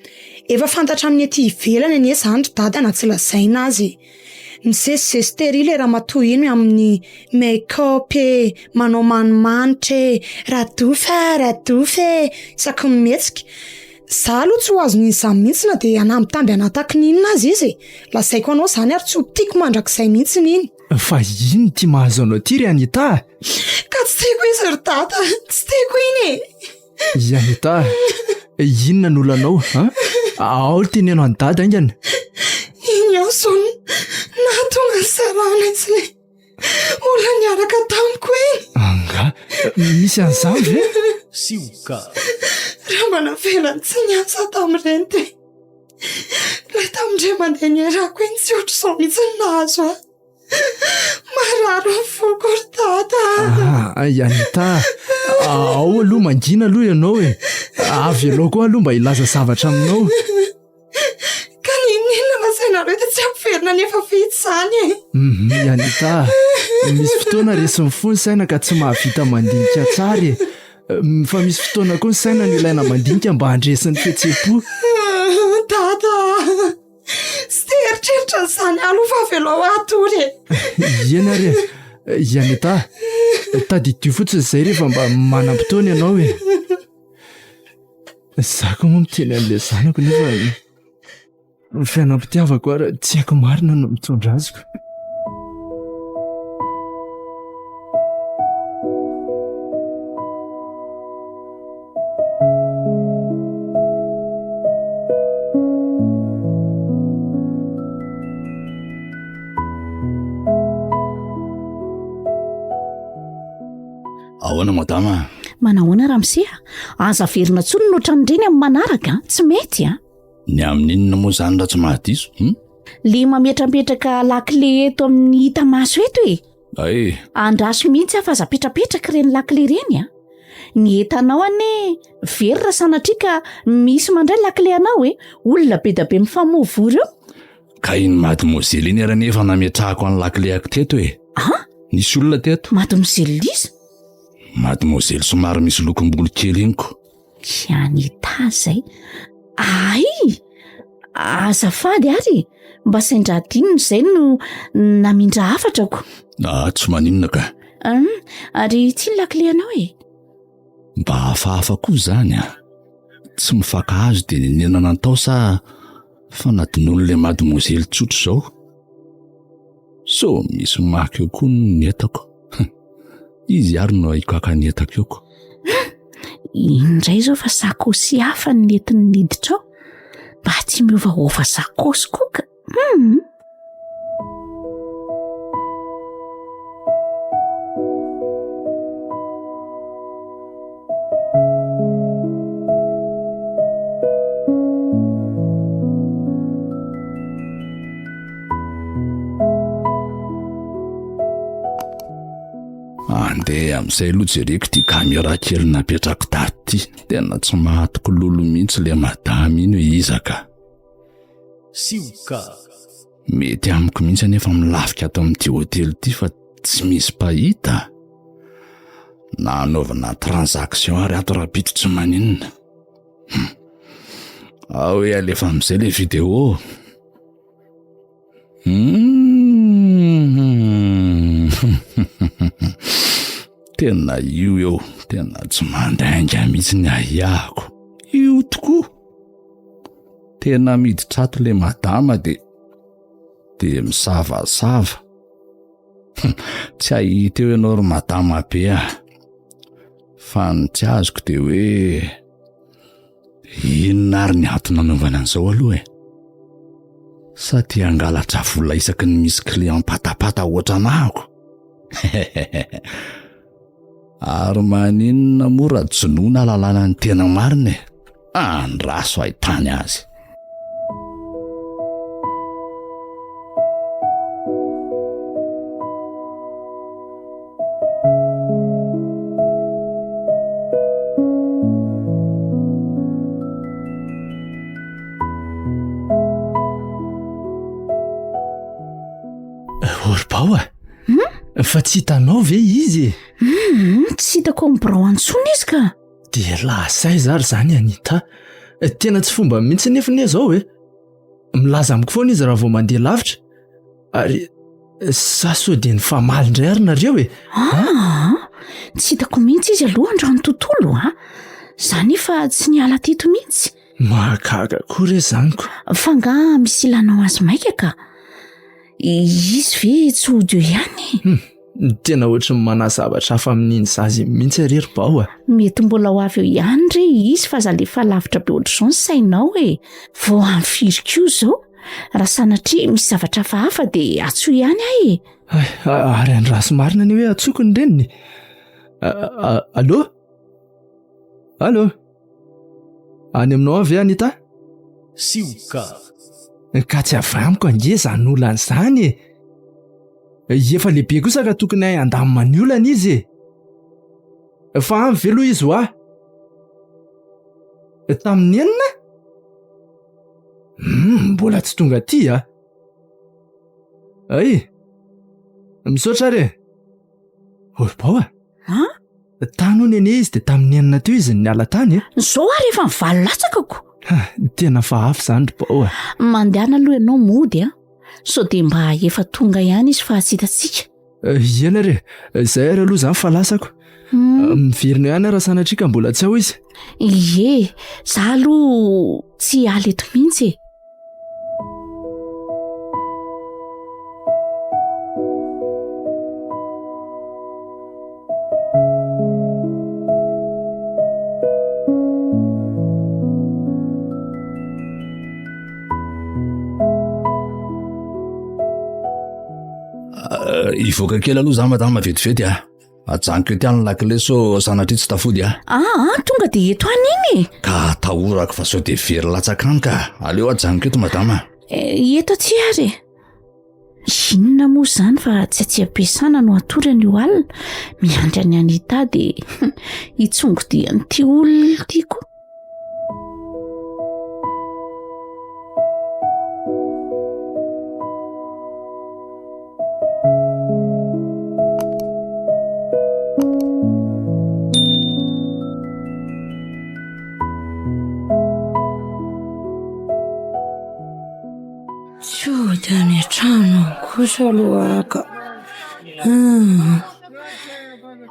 E: Efa fantatra amin'ny ety ivelany anie izany ry dada na tsy lazaina aza e! Misesisesy tery ilay ramatoa iny amin'ny make up e, manao manimanitra e, radofa radofa e, isaky ny mihetsika. Za aloha tsy ho azon'iza mihitsy na dia hanambitamby anà tahaky ny inona aza izy e! Lazaiko anao izany ary tsy ho tiako mandrakizay mihitsy iny.
C: Fa inona ity mahazo anao ity ry Anita a?
E: Ka tsy tiako izy ry dada, tsy tiako iny e!
C: I Anita a, inona no olanao an? Ao teneno an'i dada haingana.
E: Iny aho izao no nahatonga ny sarahana tsy ilay olona niaraka tamiko iny.
C: Angaha misy an'izany ve?
A: Sioka.
E: Raha mba navelany tsy niasa tamin'ireny dia ilay tamin'indray mandeha niarahako iny tsy ohatr'izao mihitsy no nahazo ahy. Marary ny foko ry dada.
C: Ah, i Anita, ao aloha mangina aloha ianao e. Avelao koa aloha mba hilaza zavatra aminao.
E: Ka n'inon'inona lazainareo dia tsy ampiverina ny efa vita izany e.
C: Mhm, i Anita, misy fotoana resin'ny fo ny saina ka tsy mahavita mandinika tsara e. Fa misy fotoana koa ny saina no ilaina mandinika mba handresy ny fihetseham-po.
E: Dada, tsy te hieritreritra an'izany aloha fa avelao aho hatory e.
C: Eny ary e, i Anita, tadidio fotsiny izay rehefa mba manam-potoana ianao e. Za koa moa miteny an'ilay zanako nefa ny fiainam-pitiavako ary tsy haiko marina no mitondra azy ko.
G: Ahoana madama?
D: Manahoana ramose a? Aza averina intsony ny ohatran'ireny amin'ny manaraka a! Tsy mety a!
G: Ny amin'inona moa izany raha tsy mahadiso? Hum?
D: Le mametrapetraka lakile eto amin'ny hita maso eto e!
G: Ay!
D: Andraso mihitsy aho fa aza apetrapetraka ireny lakile ireny a! Ny entanao anie very raha sanatria ka misy mandray lakile anao e! Olona be da be mifamoivoy ireo.
G: Ka iny mademoiselle iny ary anie efa nametrahako an'ny lakileako teto e.
D: Ah?
G: Nisy olona teto.
D: Mademoiselle iza?
G: Mademoiselle somary misy lokom-bolo kely iny ko.
D: Tsy Anita izay. Ay! Azafady ary e! Mba sendra adinony izay no namindra hafatra ko.
G: Ah, tsy maninona ka.
D: Hum, ary tsy ny lakileanao e.
G: Mba hafahafa koa izany a. Tsy mifankahazo dia niniana natao sa Fanadinoan'ilay mademoiselle tsotra izao. Sao misy maka eo koa ny entako. Izy ary no ahiko haka ny entako eo ko.
D: Indray izao fa sakosy hafa ny nentiny niditra ao. Mba tsy miovaova sakosy koa ka. Hum.
G: Andeha amin'izay aloha jereko ity caméra kely napetrako tato ity. Tena tsy mahatoky lolo mihitsy ilay madama iny hoe iza ka.
A: Sioka.
G: Mety amiko mihitsy anefa milafika ato amin'ity hotely ity fa tsy misy mpahita. Na hanaovana transaction ary ato rahampitso tsy maninona. Hmm. Ao hoe alefa amin'izay ilay vidéo. Hmm. Tena io eo, tena tsy mandainga mihitsy ny ahiahako. Io tokoa. Tena miditra ato le madama de de misavasava. Tsy hahita eo ianao ry madama be a. Fa ny tsy azoko de hoe inona ary ny antony nanaovana an'izao aloha e? Sa te hangalatra vola isaky ny misy client patapata ohatranahako? Ary maninona moa raha jonoina ahalalana ny tena marina e? Andraso ahitany azy.
C: Orbao a! Hmm? Fa tsy hitanao ve izy e?
D: Hmm, tsy hitako ao amin'ny birao intsony izy ka.
C: Dia lasa aiza ary izany Anita? Tena tsy fomba mihitsy nefa anie izao e. Milaza amiko foana izy raha vao mandeha lavitra. Ary sa sao dia nifamaly indray ary nareo e?
D: Ah, tsy hitako mihitsy izy aloha androany tontolo a. Za nefa tsy niala teto mihitsy.
C: Mahagaga koa re izany ko.
D: Fa angaha misy ilanao azy maika ka? Izy ve tsy hody eo ihany e?
C: Hmm, tena ohatry ny manahy zavatra hafa amin'iny zaza iny mihitsy ary ry Bao a.
D: Mety mbola ho avy eo ihany re izy fa aza alefa lavitra be ohatr'izao ny sainao e. Vao amin'ny firy koa izao? Raha sanatria misy zavatra hafahafa dia antsoy ihany aho e.
C: Hay, ary andraso marina anie hoe antsoiko ny reniny. Allô? Allô? Any aminao aho ve Anita?
A: Sioka.
C: Ka tsy avy amiko ange izany olana izany e. Efa lehibe kosa ka tokony hahay handamina ny olana izy e. Fa any ve aloha izy hoa? Tamin'ny enina? Hmm, mbola tsy tonga aty a. Ay, misaotra ary e. Orbao a.
D: An?
C: Tany hono anie izy dia tamin'ny enina teo izy no niala tany e.
D: Zao ary efa ny valo latsaka ko.
C: Ha, tena fa hafa izany ry Bao a.
D: Mandehana aloha ianao mody a. Sao dia mba efa tonga ihany izy fa tsy hitantsika.
C: Eh, eny ary e, izay ary aloha izany fa lasako.
D: Hmm.
C: Miverina eo ihany aho raha sanatria ka mbola tsy ao izy.
D: Ie, za aloha tsy hiala eto mihitsy e.
G: Hivoaka kely aloha za madama vetivety a. Ajanoko ety any lakile sao sanatria tsy tafody a.
D: Aa, tonga dia eto any iny e.
G: Ka atahorako fa sao dia very latsaka any ka. Aleo ajanoko eto madama.
D: Eh, eto aty ary e. Inona moa izany fa tsy aty am-piasana no hatory an'io alina. Miandry an'i Anita dia hitsongo dia an'ity olona ity koa.
E: Tsy hody any an-trano any kosa aloha aho ka. Hmm.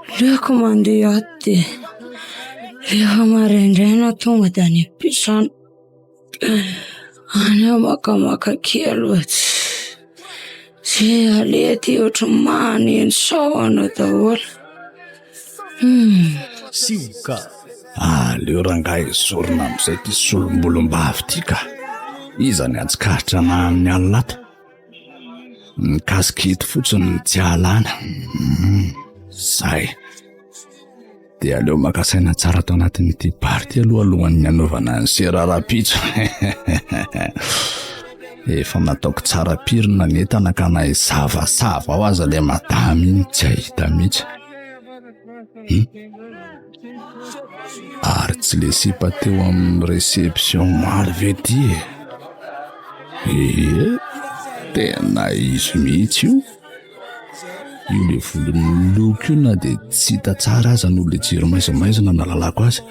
E: Aleoko mandeha ato dia rehefa maraindraina tonga dia any am-piasana. Any aho makamaka kely aloha tsy tsy aleha aty ohatran'ny maneno sahona daholo. Hmm.
A: Sioka.
G: Aleo rangahy esorina amin'izay ity solom-bolombavy ity ka. Iza ny hatsikaritra anah amin'ny alina ato? Ny kasikety fotsiny no tsy ahalana. Hmm, zay. Dia aleo maka saina tsara ato anatin'ity bar ity aloha alohan'ny hanaovana ny sera rahampitso. Efa nataoko tsara pirina ny entana ka na hisavasava ao aza ilay madama iny tsy hahita mihitsy. Hmm? Ary tsy le sipa teo amin'ny réception omaly ve ty e? Ee, tena izy mihitsy io. Io le volony miloko io na dia tsy hita tsara aza noho le jiro maizimaizina nalalako azy.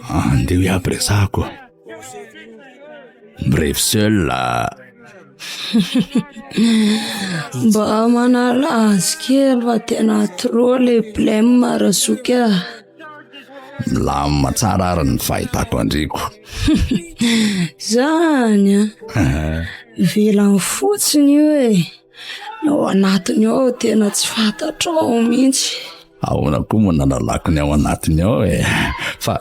G: Andeha ho iaby resahako. Mirevy seul ah.
E: Mba manala azy kely fa tena trop le blème Razoky ah.
G: Milamina tsara ary ny fahitako an-driko.
E: Zany an. Ivelany fotsiny io e. Ny ao anatiny ao tena tsy fantatrao mihitsy.
G: Ahoana koa moa nanalako ny ao anatiny ao e. Fa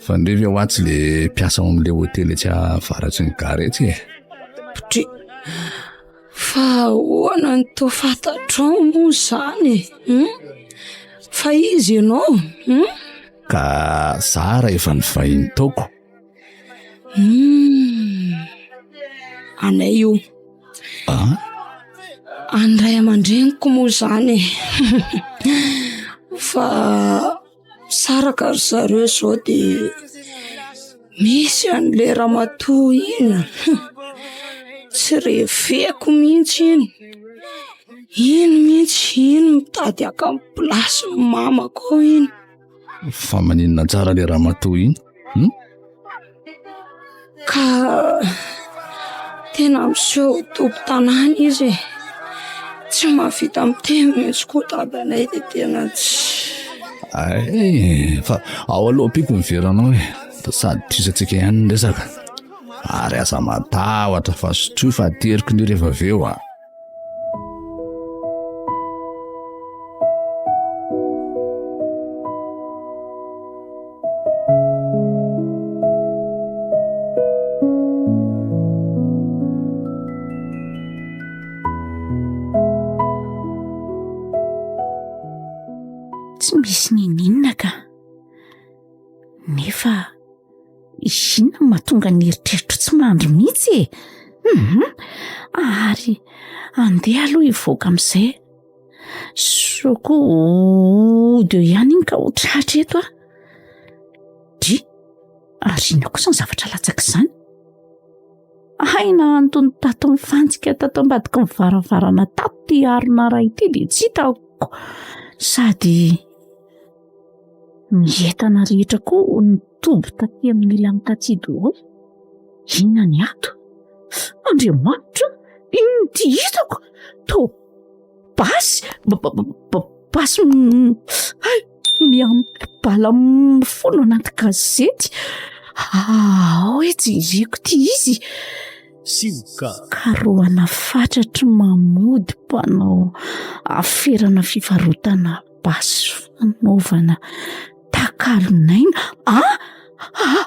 G: fa ndre ve hoa tsy le mpiasa ao amin'le hotely etsy avaratry ny gare etsy e.
E: Dry. Fa ahoana no toa fantatrao moa izany e? Hum? Fa iza ianao? Hum?
G: Ka za raha efa nivahiny taoko.
E: Hum. Anay io.
G: Ah?
E: Any ray aman-dreniko moa izany e. Fa Misaraka ry zareo izao dia misy an'ilay ramatoa iny, tsy reveko mihitsy iny, iny mihitsy iny mitady haka ny place-n'ny mamako ao iny.
G: Fa maninona tsara ilay ramatoa iny? Hum?
E: Ka tena miseho ho tompon-tanàna izy e. Tsy mahavita miteny mihitsy koa dadanay dia tena tsy.
G: Ay, fa ao aloha ampiako ny veranao e. Fa sady tohizatsika ihany ny resaka. Ary aza matahotra fa sotroy fa ateriko ny rehefa avy eo a.
D: Tsy misy n'inon'inona ka. Nefa inona no mahatonga ny eritreritro tsy mandry mihitsy e? Hum, ary andeha aloha hivoaka amin'izay. Sao koa hody eo ihany iny ka ho tratra eto aho. Dry, ary inona kosa ny zavatra latsaka izany? Hay nahantony tato mifantsika tato ambadiky ny varavarana tato ity harona iray ity dia tsy hitako. Sady ny entana rehetra koa nitoby taty amin'ny ilany taty daholo. Inona ny ato? Andriamanitra, inona ity hitako? Toa basy, basy miampy bala mifono anaty gazety. Ao e, jereko ity izy.
A: Sioka.
D: Karohana fatratry mamody mpanao aferana fivarotana basy fanaovana takalon'aina. Ah! Ah!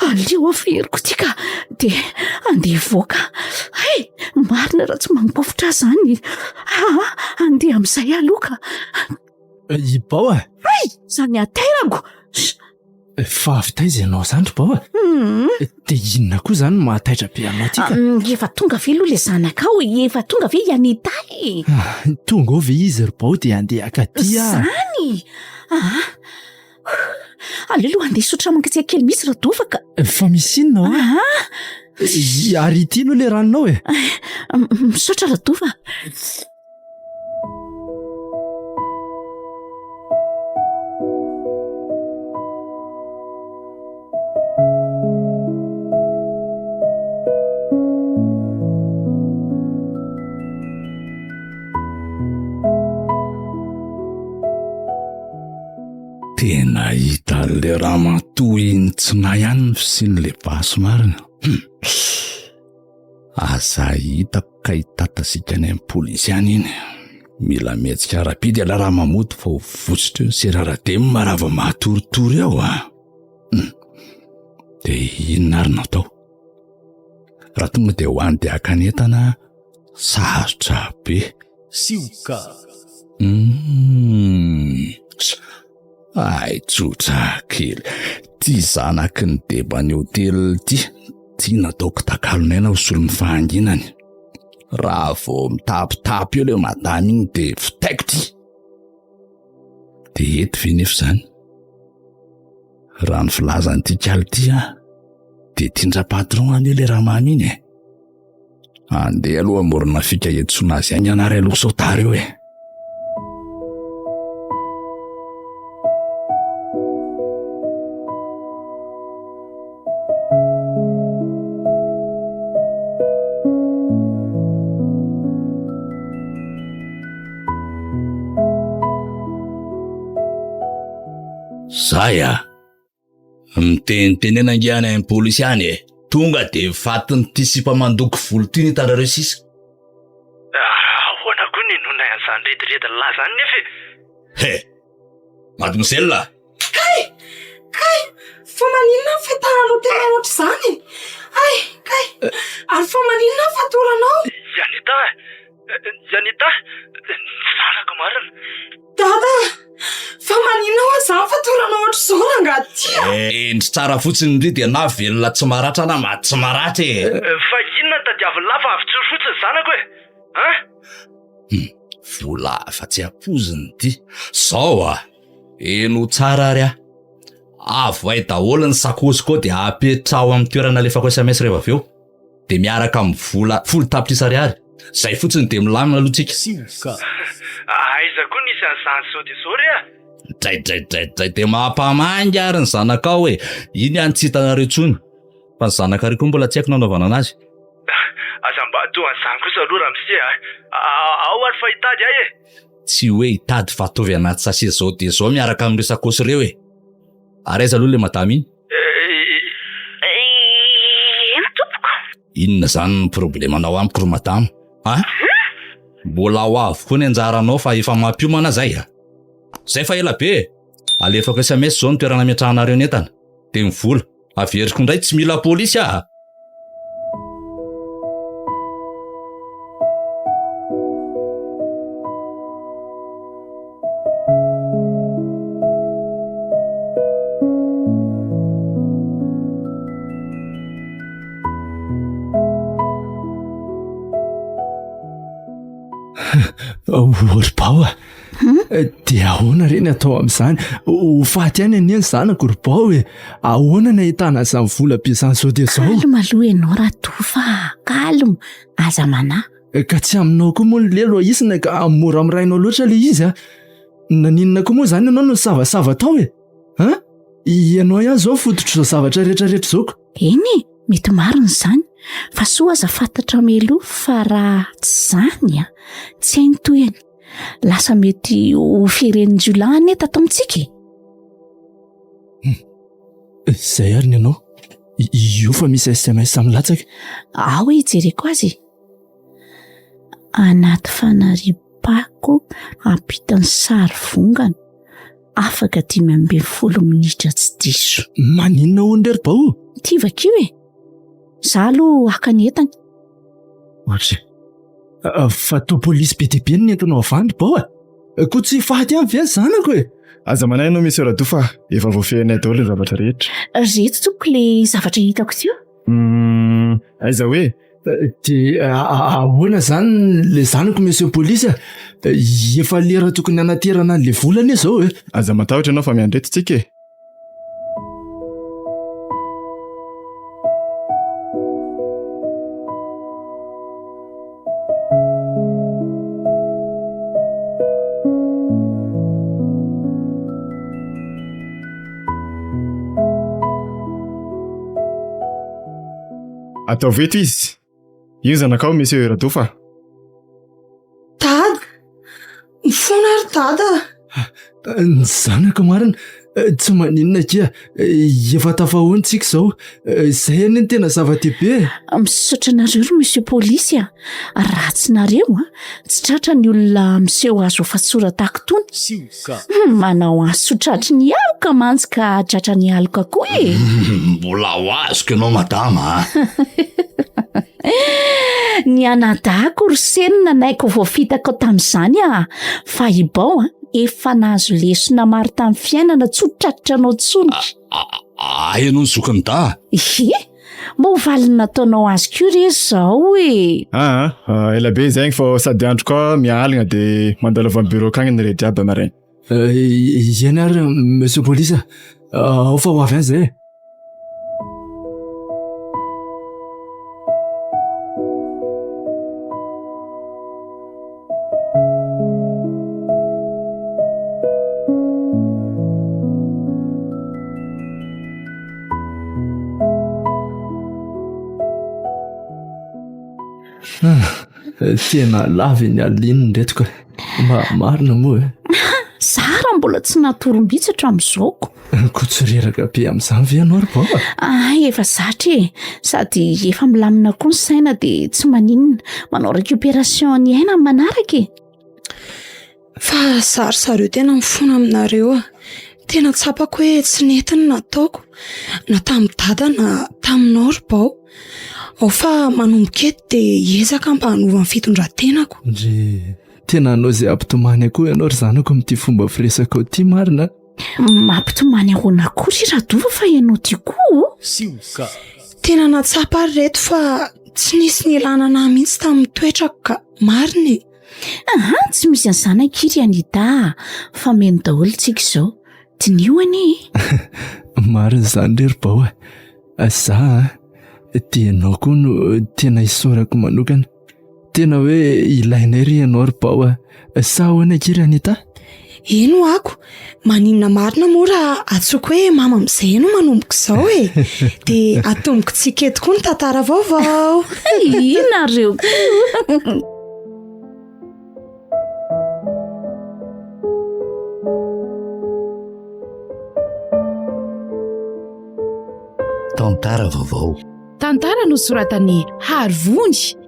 D: Aleo averiko ity ka dia andeha hivoaka. Hay! Marina raha tsy mangovitra aho izany. Ah! Andeha amin'izay aloha ka.
C: I Bao e!
D: Hay! Izany hatairako!
C: Fa avy taiza ianao izany ry Bao e?
D: Hmm.
C: Dia inona koa izany no mahataitra be anao ity ka?
D: Ah, efa tonga ve aloha ilay zanakao e? Efa tonga ve i Anita e?
C: Ah, tonga ao ve izy ry Bao dia handeha haka aty aho.
D: Izany! Ah! Aleo aloha handeha hisotra mangatsiaka kely mihitsy Radova ka.
C: Fa misy inona hoa?
D: Ah!
C: Ary ity aloha ilay ranonao e.
D: Misaotra Radova.
G: Tena hitan'ilay ramatoa iny tsy nahy ihany ny fisian'ilay basy marina. Hum. Aza hitako ka hitatasika any amin'ny polisy any iny. Mila mihetsika rapide ialahy raha mamody fa ho votsotra eo ny seraradem raha vao mahatoritory eo a. Hum. Dia inona ary no atao? Raha tonga dia ho any dia haka ny entana, sarotra be.
A: Sioka.
G: Hum. Ay tsotra kely. Ty zanaky ny deban'ny hotely ty, ty nataoko takalon'aina ho solon'ny fahanginany. Raha vao mitapitapy eo ilay madama iny dia vitaiko ty. Dia eto ve nefa izany? Raha ny filazan'ity kaly ity aho, dia tian-dra-patron anie ilay ramamy iny e. Andeha aloha hamorona fika hiantsoana azy haingana ary aloha sao tara eo e. Zay a! Mitenitenena ange any amin'ny polisy any e! Tonga dia fatin'ity sipa mandoko volo ity ny hitanareo sisa.
C: Ahoana koa ny inoanay an'izany rediredin'lah izany nefa e?
G: He! Mademoiselle!
E: Hay! Kay! Fa maninona ny fahitaranao tena ohatr'izany e? Hay! Kay! Ary fa maninona ny fatoranao?
H: Yanita! Yanita! Ny zanako marina!
E: Dada! Fa maninona hoa izany fatoranao ohatr'izao rangahy ty a?
G: Hendry tsara fotsiny ndry dia na velona tsy maratra na maty tsy maratra e!
H: Fa inona no tadiavin'lah fa avotsory fotsiny ny zanako e! An?
G: Hum, vola hafa tsy ampoizina ity. Zao a! Heno tsara ary aho. Avoay daholo ny sakosiko ao dia apetraho amin'ny toerana alefako sms rehefa avy eo. Dia miaraka amin'ny vola 10 tapitrisa ariary. Zay fotsiny dia milamina aloha tsika.
A: Sioka.
H: Aiza koa nisy an'izany zao dia zao re a!
G: Draidraidraidray dia mampamangy ary ny zanakao e! Iny any tsy hitanareo intsony. Fa ny zanakareo koa mbola tsy haiko nanaovana anazy.
H: Aza mba toa an'izany kosa aloha ramose a! Ao ary fa hitady ahy e!
G: Tsy hoe hitady fa ataovy anaty sachet zao dia zao miaraka amin'ireo sakaosy ireo e! Ary aiza aloha ilay madama iny?
D: Eny tompoko.
G: Inona izany ny problemanao amiko ry madama a? Mbola ho avy koa ny anjaranao fa efa mampiomana zay a! Zay fa ela be e! Alefako sms zao ny toerana ametrahanareo ny entana, dia ny vola. Averiko indray tsy mila polisy aho.
C: Ory bao a! Dia ahoana re ny atao amin'izany? Ho faty ihany anie ny zanako ry bao e! Ahoana ny ahitana an'izany vola be izany izao dia izao?
D: Calme aloha ianao Ratoa fa calme, aza manahy.
C: Ka tsy aminao koa moa ny lelo ahisina ka mora amin'ny rainao loatra ilay izy a! Naninona koa moa izany ianao no nisavasava tao e? An? Ianao ihany izao fototr'izao zavatra rehetra rehetra izao ko!
D: Eny e! Mety marina izany, fa soa aza fantatra mialoha fa raha tsy izany an, tsy hay ny tohiny. Lasa mety ho feren'ny jiolahy anie tato amintsika e.
C: Hmm. Izay ary ny anao. Io fa misy SMS milatsaka.
D: Ao e, jereko azy e. Anaty fanariam-pako ampitan'ny sary vongana. Afaka 15 minitra tsy diso.
C: Maninona hono re ry Bao?
D: Ity vakio e. Za aloha haka ny entana.
C: Ohatry. Fa toa polisy be dia be no nentinao avy any ry Bao a. Koa tsy faty ihany ve ny zanako e?
I: Aza manahy ianao Monsieur Rado fa efa voafehinay daholo ny zavatra rehetra.
D: Reto tompoko le zavatra hitako teo.
I: Hum, aiza hoe?
C: Dia ahoana izany le zanako monsieur polisy a? Efa lera tokony hanaterana an'le vola anie izao e.
I: Aza matahotra ianao fa miandry eto tsika e. Ataovy eto izy. Io ny zanakao Monsieur Rado fa.
E: Dada! Mifona ary dada!
C: Ny zanako marina, tsy maninona akia, efa tafahoana tsika izao, izay anie no tena zava-dehibe e.
D: Misaotra anareo ry Monsieur Polisy a! Ratsy nareo a! Tsy tratra ny olona miseho azo afa-tsora tahaka itony.
A: Sioka.
D: Manao aso tratry ny aloka mantsy ka tratra ny aloka koa e.
G: Mbola ho azoko ianao madama a.
D: Ny anadahako ry seny nanaiko voafitaka tamin'izany a. Fa i Bao a, efa nahazo lesona maro tamin'ny fiainana tsy ho tratranao intsony.
G: Ahy ianao ny zokin'i Dahy.
D: Ie, Mba ho valiny nataonao azy koa re zao e!
I: Aa, ah, ela be izay fa sady andro koa mialigna de mandalo avy amin'ny bureau akagny ny re jiaby maraina.
C: Eny ary monsieur police a, ao fa ho avy any zay e. Tena lava iny alina iny reto ka. Mba marina moa e.
D: Za raha mbola tsy natory mihitsy hatramin'izao ko.
C: Koa tsy reraka be amin'izany ve ianao ry Bao?
D: Ah, efa zatra e. Sady efa milamina koa ny saina dia tsy maninona. Manao récupération ny aina amin'ny manaraka e.
E: Fa za ry zareo tena mifona aminareo a. Tena tsapako hoe tsy nety ny nataoko, na tamin'i Dada na taminao ry Bao. Ao fa manomboka eto dia hiezaka mba hanova ny fitondran-tenako.
C: Ndry, tena hanao izay hampitomany ahy koa ianao ry zanako amin'ity fomba firesakao ity marina a!
D: Mampitomany ahoana koa ry Radova fa ianao ty koa ô?
A: Sioka.
E: Tena nahatsapa ary reto fa tsy nisy nilana anah mihitsy tamin'ny toetrako ka, marina e!
D: Aha, tsy misy an'izany akia ry Anita a! Fa meno daholo tsika izao. Diniho anie
C: e! Marina izany re ry Bao a! Za a, dia ianao koa no tena isaorako manokana. Tena hoe ilainay ry ianao ry Bao a! Sa ahoana akia ry Anita?
E: Eny ho'ako, maninona marina moa raha antsoiko hoe mama amin'izay ianao manomboka izao e! Dia atombokontsika eto koa ny tantara vaovao.
D: Inareo koa.
F: Tantara vaovao.
B: Tantara nosoratan'i Harivony.